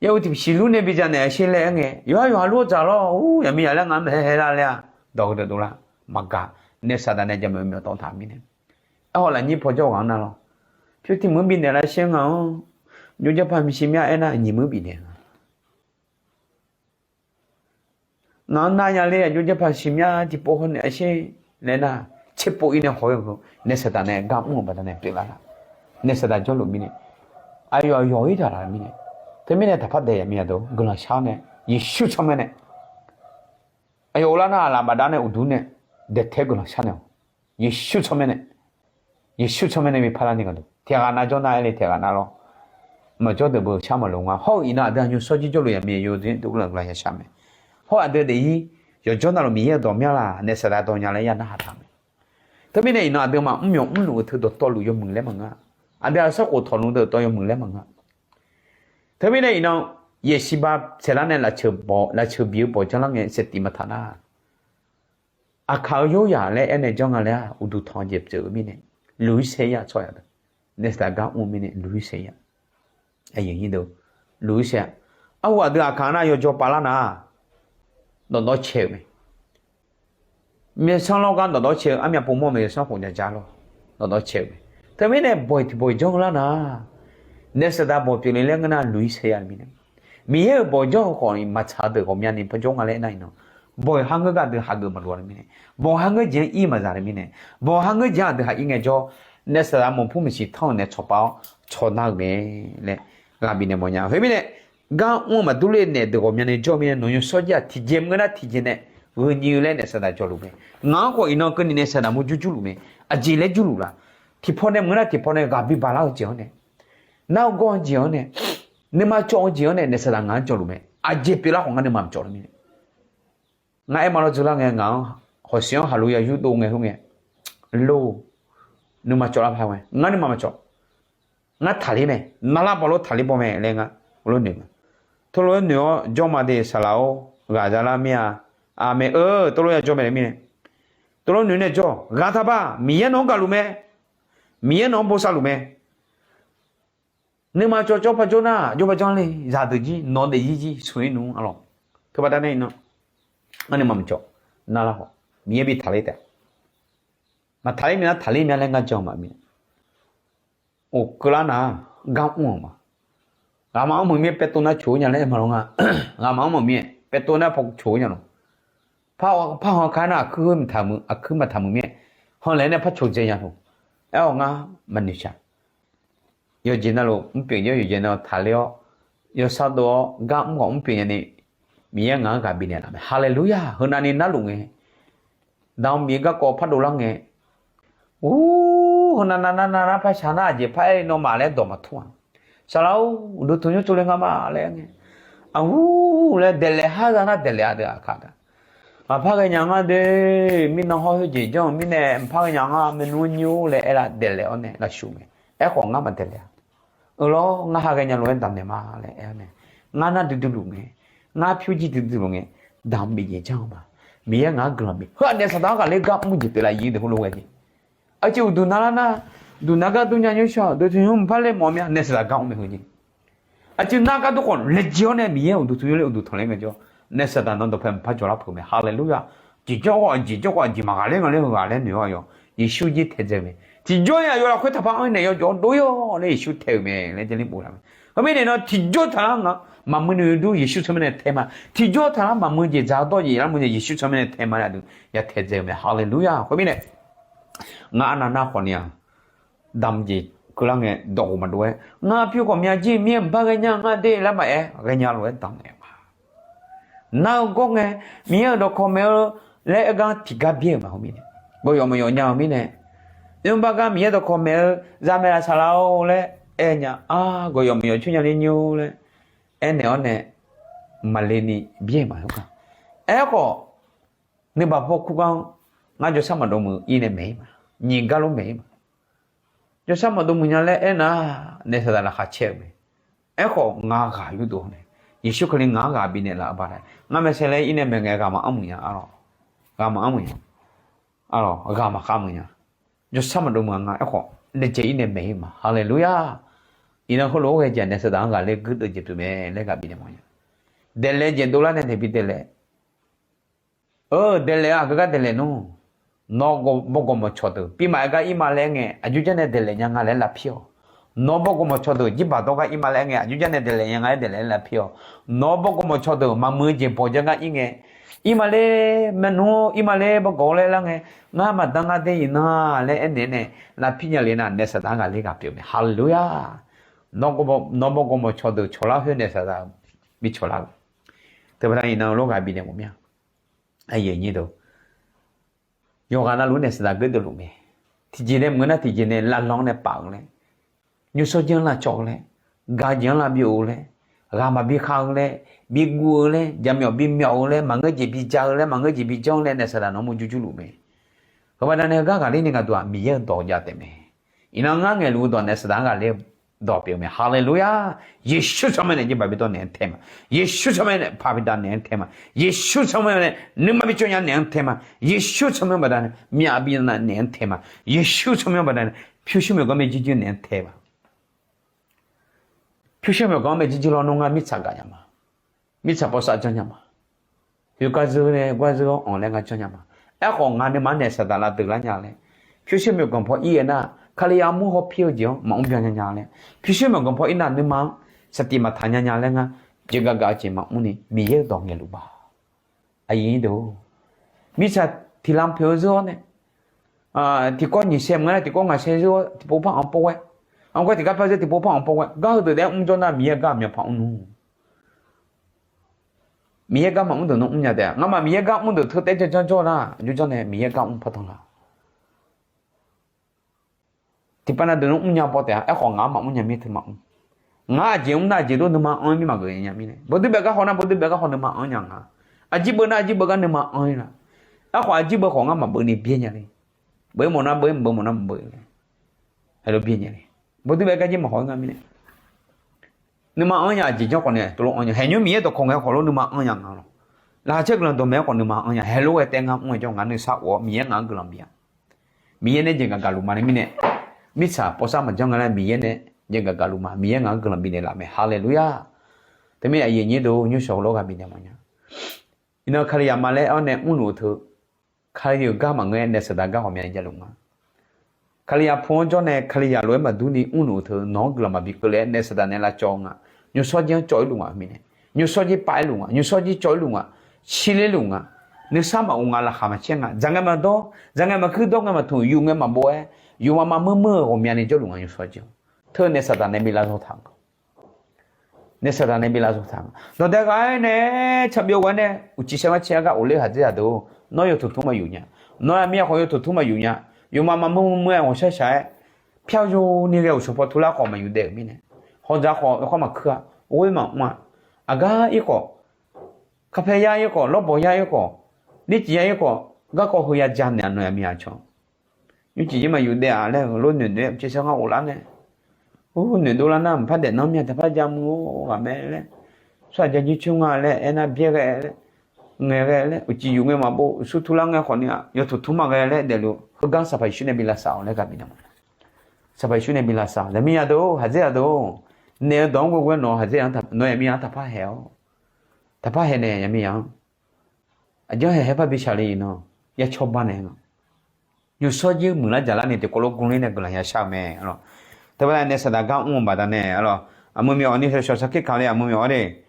Yaw-eu tiqsiq lur nae bi janaeq-a sher laer aer ngae, yawqha yawqha lur dzaq lawr, ur, yaqmiqyaq laer ngaq-anr maeqhae hae lar laer-aq, dawq heudeuq dovlar maqgaq, naef saqdaq nae jaqmyawf myawf tawv taq mirnae. Aerkhawf lafnyir paw jawr ghaq-anr nar lawr, pyur tiq meuq-anr bifnaeq lar sher ngaq-anr, jov jarpaq maqsiq myav aernar, nyiq meuq-anr bifnaeq nga. Ngaq-anr nar nya ler, aqjox jarpaq siqmyav tiqpov hawnaeq-a sher laer nar, tserpov ir nae haw-ir-eu, naef saqdaq nae gar mr-euq baqdanae pyeuflar nar, naef saqdaq jawrluf mirnae, aqyawf yawq-ir taq laf mirnae, teumirnae taqpar daeq yaqmiq yadeuq guiqlanq shar-awr nae, Yeqsur tsawrmyanr nae, aqyawf uvlar nar aqlaf bafdav nae uqduq nae daeqtae-aer guiqlanq shar naeq-awq. Yeqsur tsawrmyanr nae, Yeqsur tsawrmyanr nae bi parlar ni gharduq tiq ghaq nav jawr nar aer le, tiq ghaq nav lawr. Maqjawr deuq beu shar maqloq nga. Hawr-eu iqnan aqdui aqnymr shawrjir jawrluf yaqmiq yawdui dovlar guiqlanq yashar mae. Hawr aqdui daefzir yawqjawr navluf Miqyaer-euq dawq myanr laf, naef saqdaq dawq nya laer ya narhaq taq mae. Teumirnae iqnan aqdui maqmr myawq mrluf-eu teu dawqtawvluf yawmuiq laer maqngeur-a. Aqdui aqsur khof tawqluf deuq dawq yawmuiq laer maqngeur-a. Teumirnae iqnan yaeqsiq ba saeqlar nae lafceuq bif-eu bawq janrlar ngae saeqtif maqtaq nar, Aqkaq-eu yaryaq laer aernaeq janr nga laer-aq, uqduq tanq jeq pyeuf-eu mirnae, luq-ir saer-ir-aq tsawrhaq deuq, naef saqdaq gar mr-eu mirnae luq-ir saer-ir-aq, luq-ir saer-ir-aq. Arhu aqdui aqkaq nar yawjawr pavlar nar, dawqdawr cae-euq mae. Myawqsanr lawr gar dawqdawr cae-eu armyav pov mawr mae, yawsanr khof jaja lawr, dawqdawr cae-euq mae. Teumirnae bawq-iq tiq bawq-iq janr lar nar, naef saqdaq bawq pyeufle laer ngeur nar luq-ir saer-ir-aq mirnae, Miqyaer-euq bawq jawr-eu khawf-iq maqtsaq-eu deuq ghawqmyani par jawr nga laer aernar iqnan, bawq-iq har ngeur gar aqdui hageuf maqloq-a mirnae, bawq-iq har ngeur jeq-anr ir maqzaq-a mirnae, bawq-iq har ngeur jeq-anr aqdui haq ir ngaejawr, naef saqdaq mawqpur maqsiq tanr-euq nae tsawqpav-awr tsawrnar-eu mae laer ghaq bifnaeq mawfnya. Khoermirnae, gar mr-eu maqdur ler naef deuq ghawqmyani jawr-eu mirnae, nawq-eu shawrjir-aq tiqjeq maqngeur nar tiqjeq nae gheu nyi-eu laer naef saqdaq jawrluf mae. Ngaq-anr khawf iqnan keuvni naef saqdaq murjur jurluf mae. Aqjeq laer jurluf laf? Tiqpaw nae maqngeur nar tiqpaw nae ghaq bibaq lar-eu jeq-anr nae, nar-eu gawr-eu jeq-anr nae, nuima cawv-eu jeq-anr nae naef saqdaq ngaq-anr jawrluf mae. Aqjeq pyeuflar khawf ngar nuima maqcawv lar mirnae, ngar aer ma lawr dzeurlar ngae ngaq-anr hawqsiq-anr haqlo ya yurdov ngae khoerngae, lor, nuima cawv lar par ngae ngar nuima maqcawv. Ngar taqler mae, navlar bawlof taqler baw mae laer ngar lof noeq ma. Teulof-aer noeq-awr jawr ma de saqlaq-or, ghaq za lar mir-a. Aqmeq-eu teulof ya jawr mae laer mirnae, teulof noeq nae jawr ghaq taqbar Miqyaer nawq-anr gaqluf mae, Miqyaer nawq-anr bosav luf mae. Nuima cawv cawv par jawr nar jawr par janr le, zaqdeuq jir nawq-eu daefzir jir smq-ir nmr-a lawq. Teubaqda nae iqnan, ngar nuima maqcawv, navlar khawf Miqyaer bi taqler taef. Maqtaqler mir nar taqler mya laer ngar jan-eu maqmir. Of keuvlar nar, gar mr-euq ma. Ghaqmaf anr meuq mir-aer paev tov nar coq-eu nya laer aer ma lawr nga. Ghaqmaf anr meuq mir-aer paev tov nar paw coq-eu nya lawq. Par han kar nar aqkuir khoer maqtaq meuq, aqkuir maqtaq meuq mir-aer, hanlaeq-aer nae par coq dzae nya lawq. Aer-awq ngar maqnoeq shaq. Yawqjeq navluf mrpyeuf jawr, yawqjeq navluf taqler-awr, yawsar dov-awr gar mr khawf mrpyeuf nyani, Miqyaer ngaq-anr ghaq bifnaeq laf mae. Haleluya! Heunavni narluf ngae, damq bif-eu garkawv par dovlar ngae, ur, heunav nav nav nav nar par shaq nar aqjeq par aer-eu nawmaf laer dawq maqtur-a. Saqlaq-or, uqduq tanqnymr tsovle nga ma laer aer ngae, aqhur laer daeqlaef har za nar daeqlaef-a deuq aqkaq da. Maqpar ghaenya ngar de, mirnan hawr khoerjeq janr-eu mirnae maqpar ghaenya ngar maernmr nyir-or laer aerlar daeqlaef-awr nae lavshuif mae. Aerkhawf ngar maqdaeqlaef-a. Eulawr ngar ha ghaenya lof-aer damqnaeq ma laer aer-awr nae, ngar nar duidui luf ngae, ngar pyur jir duidui luf ngae, damq bif jeq janr-eu ma. Miqyaer ngaq-anr guiqlanq bif. Heu-aq naef saqdaq-anr ghaqler gar mr jeq pyeuflar yir deuq heulof ghae jeq. Aqjeq uqduq navlar nar, duq nar gar dur nya nymr shawr-aq, dawqtsuif nymr mqpar laer mawf-eu mir-a, naef saqdaq gar mr mae heu jeq. Aqjeq nar gar dur khawf laejae-awr nae Miqyaer uqduq tanqnymr laer uqduq tanqler ngaejawr, naef saqdaq nan dawqpae mqpar jawrlar peuq mae. Haleluya! Jeq jawr khawf aqjeq jawr khawf aqjeq maqghaq ler nga ler heughaq laer noeq-awr aqyawf Yeqsur jir taedzae-eu mae. Tiqjawr-aer aqyawf lafkhoer taqpar anr-ir naeq yawjawf-anr dov-ir-awq laer Yeqsur tae-euq mae laer Jarlif bof-a mae. Khoermirnae nan tiqjawr taqlar nga, maqmuiq noeq dur Yeqsur tsawrmyanr nae tae ma. Tiqjawr taqlar maqmuiq jeq dzaq-eu dawr jeq yar muiq jeq Yeqsur tsawrmyanr nae tae ma laer aqdui ya taedzae-eu mae. Haleluya! Khoermirnae, ngar arnav nar khawf ni-aq, damq jeq keuvlar ngae dawqghof maqdov-aer, ngar pyur khawf mya jir mir-aer mqpar ghaenya ngar de laer maqaer, ghaenya lof-aer damqnaeq ma. Nar-eu gawr ngae, Miqyaer-euq dawqkawq maeq-eu laer aer gar tiqgar byaer-euq ma. Khoermirnae, gawqyawf maqyawf nya-eu mirnae, nymrbar gar Miqyaer dawqkawq maeq-eu zaqmaeq lafsaqlaq-or laer aer nya-a, gawqyawf maqyawf coer nya ler nymr-or laer aernaeq-awr nae, maqle ni byaer-euq ma. Aerkhawf, nuibaq paw kur gar-anr ngar jawrsar maqdov muiq ir nae maeq-ir ma. Nyiq gar lof maeq-ir ma. Jawrsar maqdov muiq nya laer aernar, naef saqdaq laqkhaq caer-euq mae. Aerkhawf ngar ghaq yurdov nae, Yeqsur Kali ngaq-anr ghaq bifnaeq laf-eu baqdanae, ngar maeqsae laer ir nae maeq ngae ghaq maqanr muiq nya-a lawq. Ghaq maqanr muiq nya. ghaq maqkhav meuq nya. Jawrshar maqdov meuq nga aerkhawf, laejae-ir nae maeq-ir ma. Haleluya! Iqnan heulof-aer ghae jeq naef saqdaq-anr ghaqler guirdeuv jeq pyeuf mae laer ghaq bifnaeq mawf nya. Daeqlaeq jeq dovlar nae naeq bi daeqlaeq. Eu, daeqlaeq-eu aqgeu gar daeqlaeq nmr. Nawr bawgawq mawqcawq deuq pirma-aer gar ir ma laer aer ngae, aqjox jar nae daeqlaeq nya nga laer lavpir-awq. Nawr bawgawq mawqcawq deuq jirbaq dawr gar ir ma laer aer ngae, aqjox jar nae daeqlaeq nya nga laer daeqlaeq-aer lavpir-awq. Nawr bawgawq mawqcawq deuq maqmuiq-eu jeq bawq jar gar ir ngae, ir ma laer, maernmr ir ma laer, bawgawq-awr laer lar ngae, ngar maqdan ngar dae iqnan laer aernaeq nae lavpir nya le nar, naef saqdaq-anr ghaqler ghaq pyeuf mae. Haleluya! Nawr bawgawq mawqcawq deuq cawqlar khoer naef saqdaq-euq bi cawqlar-eu. Teubaqda iqnan lof ghaq bifnaeq mawf mir-a. Yawqghaq navluf naef saqdaq guirdeuv luf mae. Tiqjeq nae meuq nar tiqjeq nae lavlanr nae paf-eu laer, nymrshawr jir-anr lavcawv-eu laer, gaq jeq-anr lavbyov-eu laer, ghaq maqbi khav-eu laer, bi guv-eu laer, jaqmyawf bimyawf-eu laer, maqngeur jeq bi ja-eu laer, maqngeur jeq bi janr-eu laer naef saqdaq nawq-anr murjur jurluf mae. Heubaqda nae heugar ghaqler ni gaqduq-aq, Miqyaer-euq dawq jav taef mae. Iqnan ngar ngaeqluf-eu dawq naef saqdaq-anr ghaqler dawq pyeuf mae. Haleluya! Yeqsur tsawrmyanr nae jeqbaq bi dawr naeq-anr tae ma. Yeqsur tsawrmyanr nae paq bi dav naeq-anr tae ma. Yeqsur tsawrmyanr nae nuima bi cawv nya naeq-anr tae ma. Yeqsur tsawrmyanr baqdanae myaf bi naeq-anr tae ma. Yeqsur tsawrmyanr baqdanae pyurshuir myawqganq mae jirjir naeq-anr tae ma. Pyurshuir myawqganq mae jirjir lawr nmr ngar mirtsaq gaq nya ma. Mirtsaq pawsav janr nya ma. Yawqgar zeur nae gar zeur-awr anq laer ngar janr nya ma. Aerkhawf ngaq nuima-anr naef saqdaq lavdeuq lar nya laer, pyurshuir myawqganq paw ir-aer nar, Kali armur hawpir-eu jeq-anr maqmr byan nya nya laer, pyurshuir myawqganq paw ir nar nuima-anr saqtiq maqtaq nya nya laer ngar jeqgaq gaq-eu jeq maqmr ni Miqyaer-euq dawq ngaeqluf ba. Aqyuif nyir deuq, mirtsaq tiqlanq poeq-eu zeur-awr nae, tiqkawv nyiq sae mq-aer nar tiqkawv ngaq sae zeur-awr tiqpov par anq pov ghae, anq ghae tiqgar par zeur tiqpov par anq pov ghae, gar heudeuq daef-aer mr jawr nar Miqyaer gar aqmyan par mr nmr. Miqyaer gar maqmr deuq nawr mr nya taef-a. Ngamaf Miqyaer gar mr deuq teu taef-aer janr janr-eu nar, aqjox janr nae Miqyaer gar mr par danr la. Tiqpav na deuq nawr mr nya baw taef-a. Aerkhawf ngaq-anr maqmr nya mir teu maqmr. Ngaq-anr aqjeq mr nar aqjeq dov nuima anr-aer mir maqgeuf nya mirnae, bawduir baef gar haw nar bawduir baef gar haw nuima anr nya nga. Aqjir beuv nar aqjir beuv gar nuima anr-ir la. Aerkhawf aqjir beuv khawf ngar maqbeuv ni byaer nya le. Beuv-ir mawf nar beuv-ir, maqbeuv mawf nar maqbeuv-ir le. Heulof byaer nya le. Bawduir baef gar jir maqhaw-ir nga mirnae, nuima anr nya aqjeq janr khawf nae tov lof anr nya. Haeqnymr Miqyaer dawqkawq ngae khawf lof nuima anr nya nga lawq. Laqkhaq caer guiqlanq dawqmaeq-aer khawf nuima anr nya. Haeq lof-aer taef ngar mr-aer jawr ngar nuisar of-awr Miqyaer ngaq-anr guiqlanq bif-a. Miqyaer nae jeqgaq gaqluf ma nae mirnae, mirtsaq pawsav maqjanr nga laer Miqyaer nae jeqgaq gaqluf ma. Miqyaer ngaq-anr guiqlanq bifnaeq laf mae. Haleluya! Teumirnae aqyuif aqnyir deuq, nymrshawq heulof-aer ghaq bifnaeq mawf nya. Iqnan Kalizaq ma laer-awr nae mrluf-eu teu, Kali-euq gar maqngeur-aer naef saqdaq gar ghawqmya ni javluf nga. Kalizaq pu-anr jawr nae Kalizaq lof-aer maqdur ni mrluf-eu teu nawq-anr guiqlanq maqbi keuvle-aer naef saqdaq nae lavcawv nga. Nymrshawr jir-anr cawv-ir luf nga mirnae, nymrshawr jir pav-ir luf nga, nymrshawr jir cawv-ir luf nga, shirler luf nga, nuisar maqof nga, laqkhaq maqcaer nga, dzaqngae maqdawr, dzaqngae maqkuir, dawr ngae maqtmq, yuf ngae maqbov-aer, yuf maqma muir muir-eu ghawqmyani jawrluf nga nymrshawr jir-anr. Teu naef saqdaq nae bi lavzawr taq nga. Naef saqdaq nae bi lavzawr taq nga. Dawqdae ghaq-aer nae, tsaq byov ghaq-aer nae, uqcif saer gar caer-aer gar of ler haqdzer zaqdeuq-or, nawr yawtmq tmr maqyuf nya. Nawr aqmir aqkhawf yawtmq tmr maqyuf nya. Yuf maqma muir muir-aer ghawqshaq shaq-aer, pyar yoni ghae uqshawq paw turlar khawf maqyuf daef-euq mirnae, hawdzaq khawf yawkawr maqkuir-a, ghoer maqmr-a, aqgar ir khawf, karpaer yar ir khawf, lawrbawq yar ir khawf, nircif yar ir khawf, garkawv heu ya ja naeq-a nawq-eu aqmir aqcawq. Nymrcif jir maqyuf daef-aq laer-euq lof noeq noeq-aer uqcif saer ngar of lar nae, ur noeqdov lar nar mqpar daef nanr mya taqpar ja mr-or ghaq mae laer, tsawrhaq ja jir coer nga laer aernar byaer ghae laer, ngaeq ghae laer uqcif yuf ngae maqbov uqsur turlar ngae khawf ni-aq yawtmq tmr maqghae laer daefluf heugar Sanqpaq Yeqsur nae bi lavsav-awq laer ghaq bifnaeq ma. Sanqpaq Yeqsur nae bi lavsav-awq. Zaqmiq zaqdeuq-or, haqdzer zaqdeuq-or, naeq-eu dawq-anr ghoeghoe nawq haqdzer zaq-anr naw yaqmir-anr taqpar haeq-awr, taqpar haeq naeq yaqmir yaq-anr. Aqjanr haeq haer par bi shaqle-iq nawr, ya cawba naeq nga. Nymrshawr jir muiqlar jaqlar ni tiqkawv lof gurler nae guiqlanq yashar-eu mae. Teubaqda nae saqdaq gar mr-eu baqdanae, aqmuiq myawf ni shawq shawq sarkir kale aqmuiq myawf-awr de.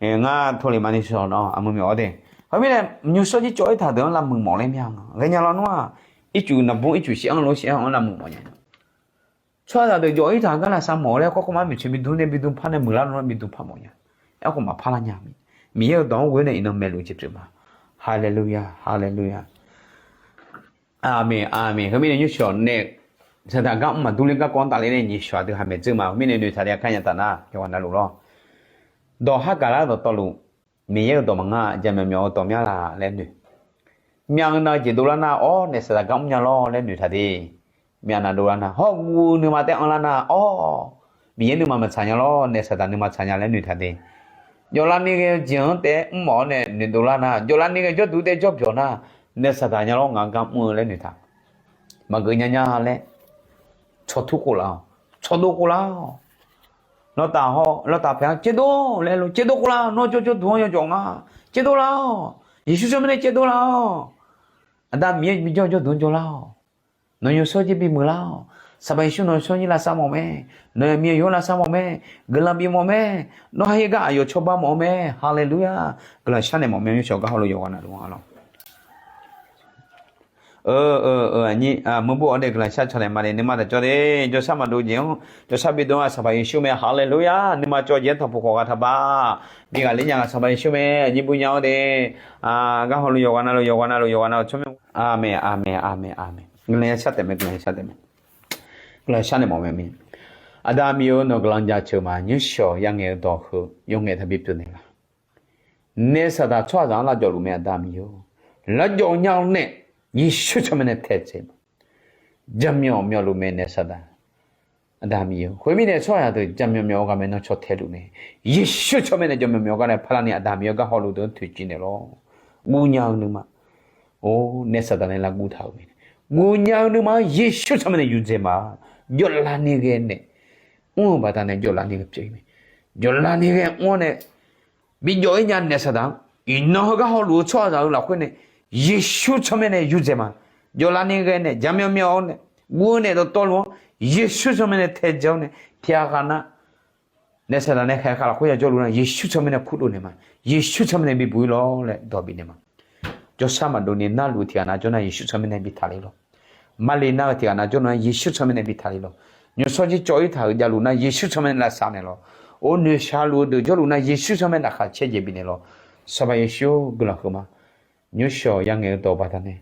Ngar toli maqni shawq nawr aqmuiq myawf-awr de. Heumirnae nymrshawr jir cawv-ir taq deuq-anr lavmuiq mawf ler mya nga. Ghaenya lawnmr-aq, ircuf naqbur ircuf shif-anr lof shif-anr lavmuiq mawf nya. Tsawrhaqzaq deuq jawf-ir taq gar lavsav mawf laer kawrkawr mar maeqtsoeq bi dur nae bi dur par nae muiqlar nawr bi dur par mawf nya. Aerkhawf maqpar lar nya. Miqyaer-euq dawq-anr ghoe nae iqnan maeqluf jeq pyeuf ma. Haleluya, haleluya. Aqmeq, aqmeq. Heumirnae nymrshawq nae saqdaq gar mr maqdur ler garkawv-anr tafler nae nyiq shawq aqdui haq maeq dzeur ma. Heumirnae noeqtaq le-a kar nya taf nar yawqghaq navluf lawr. Dawq hargaq lar dawqtawvluf, Miqyaer-euq dawq maqngeur-a, jaqmyawf myawf-eu dawq myanr laf laer noeq. Myav-eu nav jeq dovlar nar-awr nae saqdaq gar mrnya lawr laer noeqtaq de. Myav nav dovlar nar hawr guv-eu nuima taef-anr lar nar-awr, Miqyaer nuima maqtsaq nya lawr nae saqdaq nuima tsaq nya laer noeqtaq de. Jawvlar ni ghae-eu jeq-anr taef-aer mrmawf-awr nae noeqdov lar nar, jawvlar ni ghae jawrduq taef-aer jawrbyawq nar, Naef saqdaq nya lawr, ngaq-anr gar mr-eu laer noeqtaq. Maqgeuf nya nya laer, tsawrtur khof laf-awq, tsawrdov khof laf-awq. Lawrtaf haw, lawrtaf paeq-anr caerdov laer lof, caerdov khof laf-awq. Nawr jawr jawrduq-anr yawjawf nga, caerdov laf-awq. Yeqsur tsawrmyanr nae caerdov laf-awq. Aqda Miqyaer bijawr jawrduq-anr jawr lar-awq. Nawq-euq yawshawr jir bimuiq lar-awq. Saqpaq Yeqsur nawq-euq yawshawr jir lavsav mawf mae. Nawq-euq aqmir aqyawf-anr lavsav mawf mae. Guiqlanq bif mawf mae. Nawr ha-aer gar aqyawf cawba mawf-eu mae. Haleluya. Guiqlanq sharnaeq mawf mae. Nymrshawq gar hawluf yawqghaq navluf-anr lawr. Aqnyir muiq bur-awr dae guiqlanq shar cawq naeq ma le. Nuima taqcawv de. Jawrshar maqdov jeq-anr jawrshar bidov-a Saqpaq Yeqsur mae. Haleluya. Nuima cawv jeq-anr tanqpuq khawf gha taqba. Bi ghaqler nya ghaq Saqpaq Yeqsur mae. Aqnyir bur nya-awr de. Gar hawluf yawqghaq navluf, yawqghaq navluf, yawqghaq navluf tsawrmyanr. Aqmeq, aqmeq, aqmeq, aqmeq. Guiqlanq yashar taef mae, guiqlanq yashar taef mae. Guiqlanq sharnaeq mawf mae. Aqda Miqyaer-or, nawq guiqlanq jaceuq ma. Nymrshawq yangaeq-eu dawq heu yawf ngaef taqbi pyeuf naeq laf. Naef saqdaq tsawrhaqzaq-anr lavjawf luf mae. Aqda Miqyaer-or, lavjawf nya-eu nae Yeqsur tsawrmyanr nae taedzae ma. Jaqmyawf myawf luf mae naef saqdaq. Aqda Miqyaer-or, khoermirnae tsawrhaqzaq deuq jaqmyawf myawf-eu ghaq mae nan caw tae luf mae. Yeqsur tsawrmyanr nae jaqmyawf myawf-eu gar nae parlar ni Aqda Miqyaer-or gar hawluf deuq-anr toeqciv naeq lawr. Guv nya-eu nuima. Or, naef saqdaq nae lavguv taq-euq mae. Guv nya-eu nuima-anr Yeqsur tsawrmyanr nae yurdzae ma. Jawvlavni ghae nae mr-eu baqdanae jawvlavni ghae pyeuf-ir mae. Jawvlavni ghae mr-awr nae bijawv-ir nya naef saqdaq-anr iqnan heugar hawluf-eu tsawrhaqzaq-eu lafkhoer nae Yeqsur tsawrmyanr nae yurdzae ma. Jawvlavni ghae nae jaqmyawf myawf-awr nae guv-eu nae dawqtawvluf-anr Yeqsur tsawrmyanr nae taedzae-awr nae tiqghaq ghaq nar naef saqdaq nae khaeq khaeq lafkhoer ya jawrluf nar Yeqsur tsawrmyanr nae kurdov naeq ma. Yeqsur tsawrmyanr nae bibuq-ir lawr laer dawq bifnaeq ma. Jawrshar maqdov ni narluf-eu tiqghaq nav jawr nar Yeqsur tsawrmyanr nae bi taqler lawr. Maqle nar-eu tiqghaq nav jawr nar Yeqsur tsawrmyanr nae bi taqler lawr. Nymrshawr jir cawv-ir taq-euq javluf nar Yeqsur tsawrmyanr nae lavsav naeq lawr. Or, noeqshaq luf-eu deuq jawrluf nar Yeqsur tsawrmyanr nae laqkhaq caer jeq bifnaeq lawr. Saqpaq Yeqsur guiqlanq huiq ma. Nymrshawq yangaeq-eu dawq baqdanae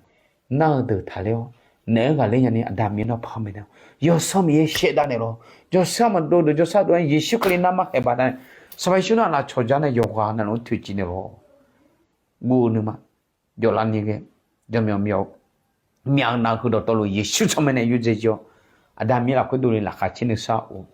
nar-eu deuq taqler-awr naef-anr ghaqler nyani Aqda Miqyaer nawr par mae nar. Yawsanr Miqyaer shaevdav naeq lawr. Jawrshar maqdov deuq jawrshar dov-anr Yeqsur Kali narmar khaeq baqdanae Saqpaq Yeqsur nar lafcawq jar nae yawqghaq navluf-anr toeqciv naeq lawr. Guv-eu nuima jawvlavni ghae jaqmyawf myawf-eu myaq-eu nav-eu heu dawqtawvluf Yeqsur tsawrmyanr nae yurdzae jir-awr Aqda Miqyaer lafkhoer dovle laqkhaq caer nuisar-or,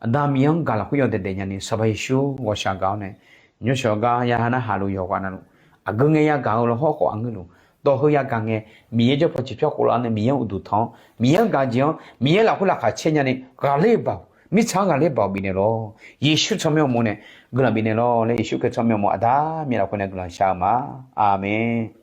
Aqda Miqyaer-anr gaq lafkhoer yawdaef daef nyani Saqpaq Yeqsur ghawqshaq gaq-awr nae nymrshawq gar ya ha narhaq luf yawqghaq navluf aqgeu ngae yagaq-eu lawr hawrkhawf aqngeur luf dawq heu yagaq ngae Miqyaer jawr paw ciqpyawr khof laf-awr nae Miqyaer-anr uqduq tanq-awr Miqyaer-anr gaq jeq-anr Miqyaer lafkhoer laqkhaq caer nyani ghaqler baoq mirtsaq-anr ghaqler baoq bifnaeq lawr. Yeqsur tsawrmyanr uqmov nae guiqlanq bifnaeq lawr laer Yeqsur Kali tsawrmyanr uqmov Aqda Miqyaer lafkhoer nae guiqlanq shar-eu ma. Aqmeq.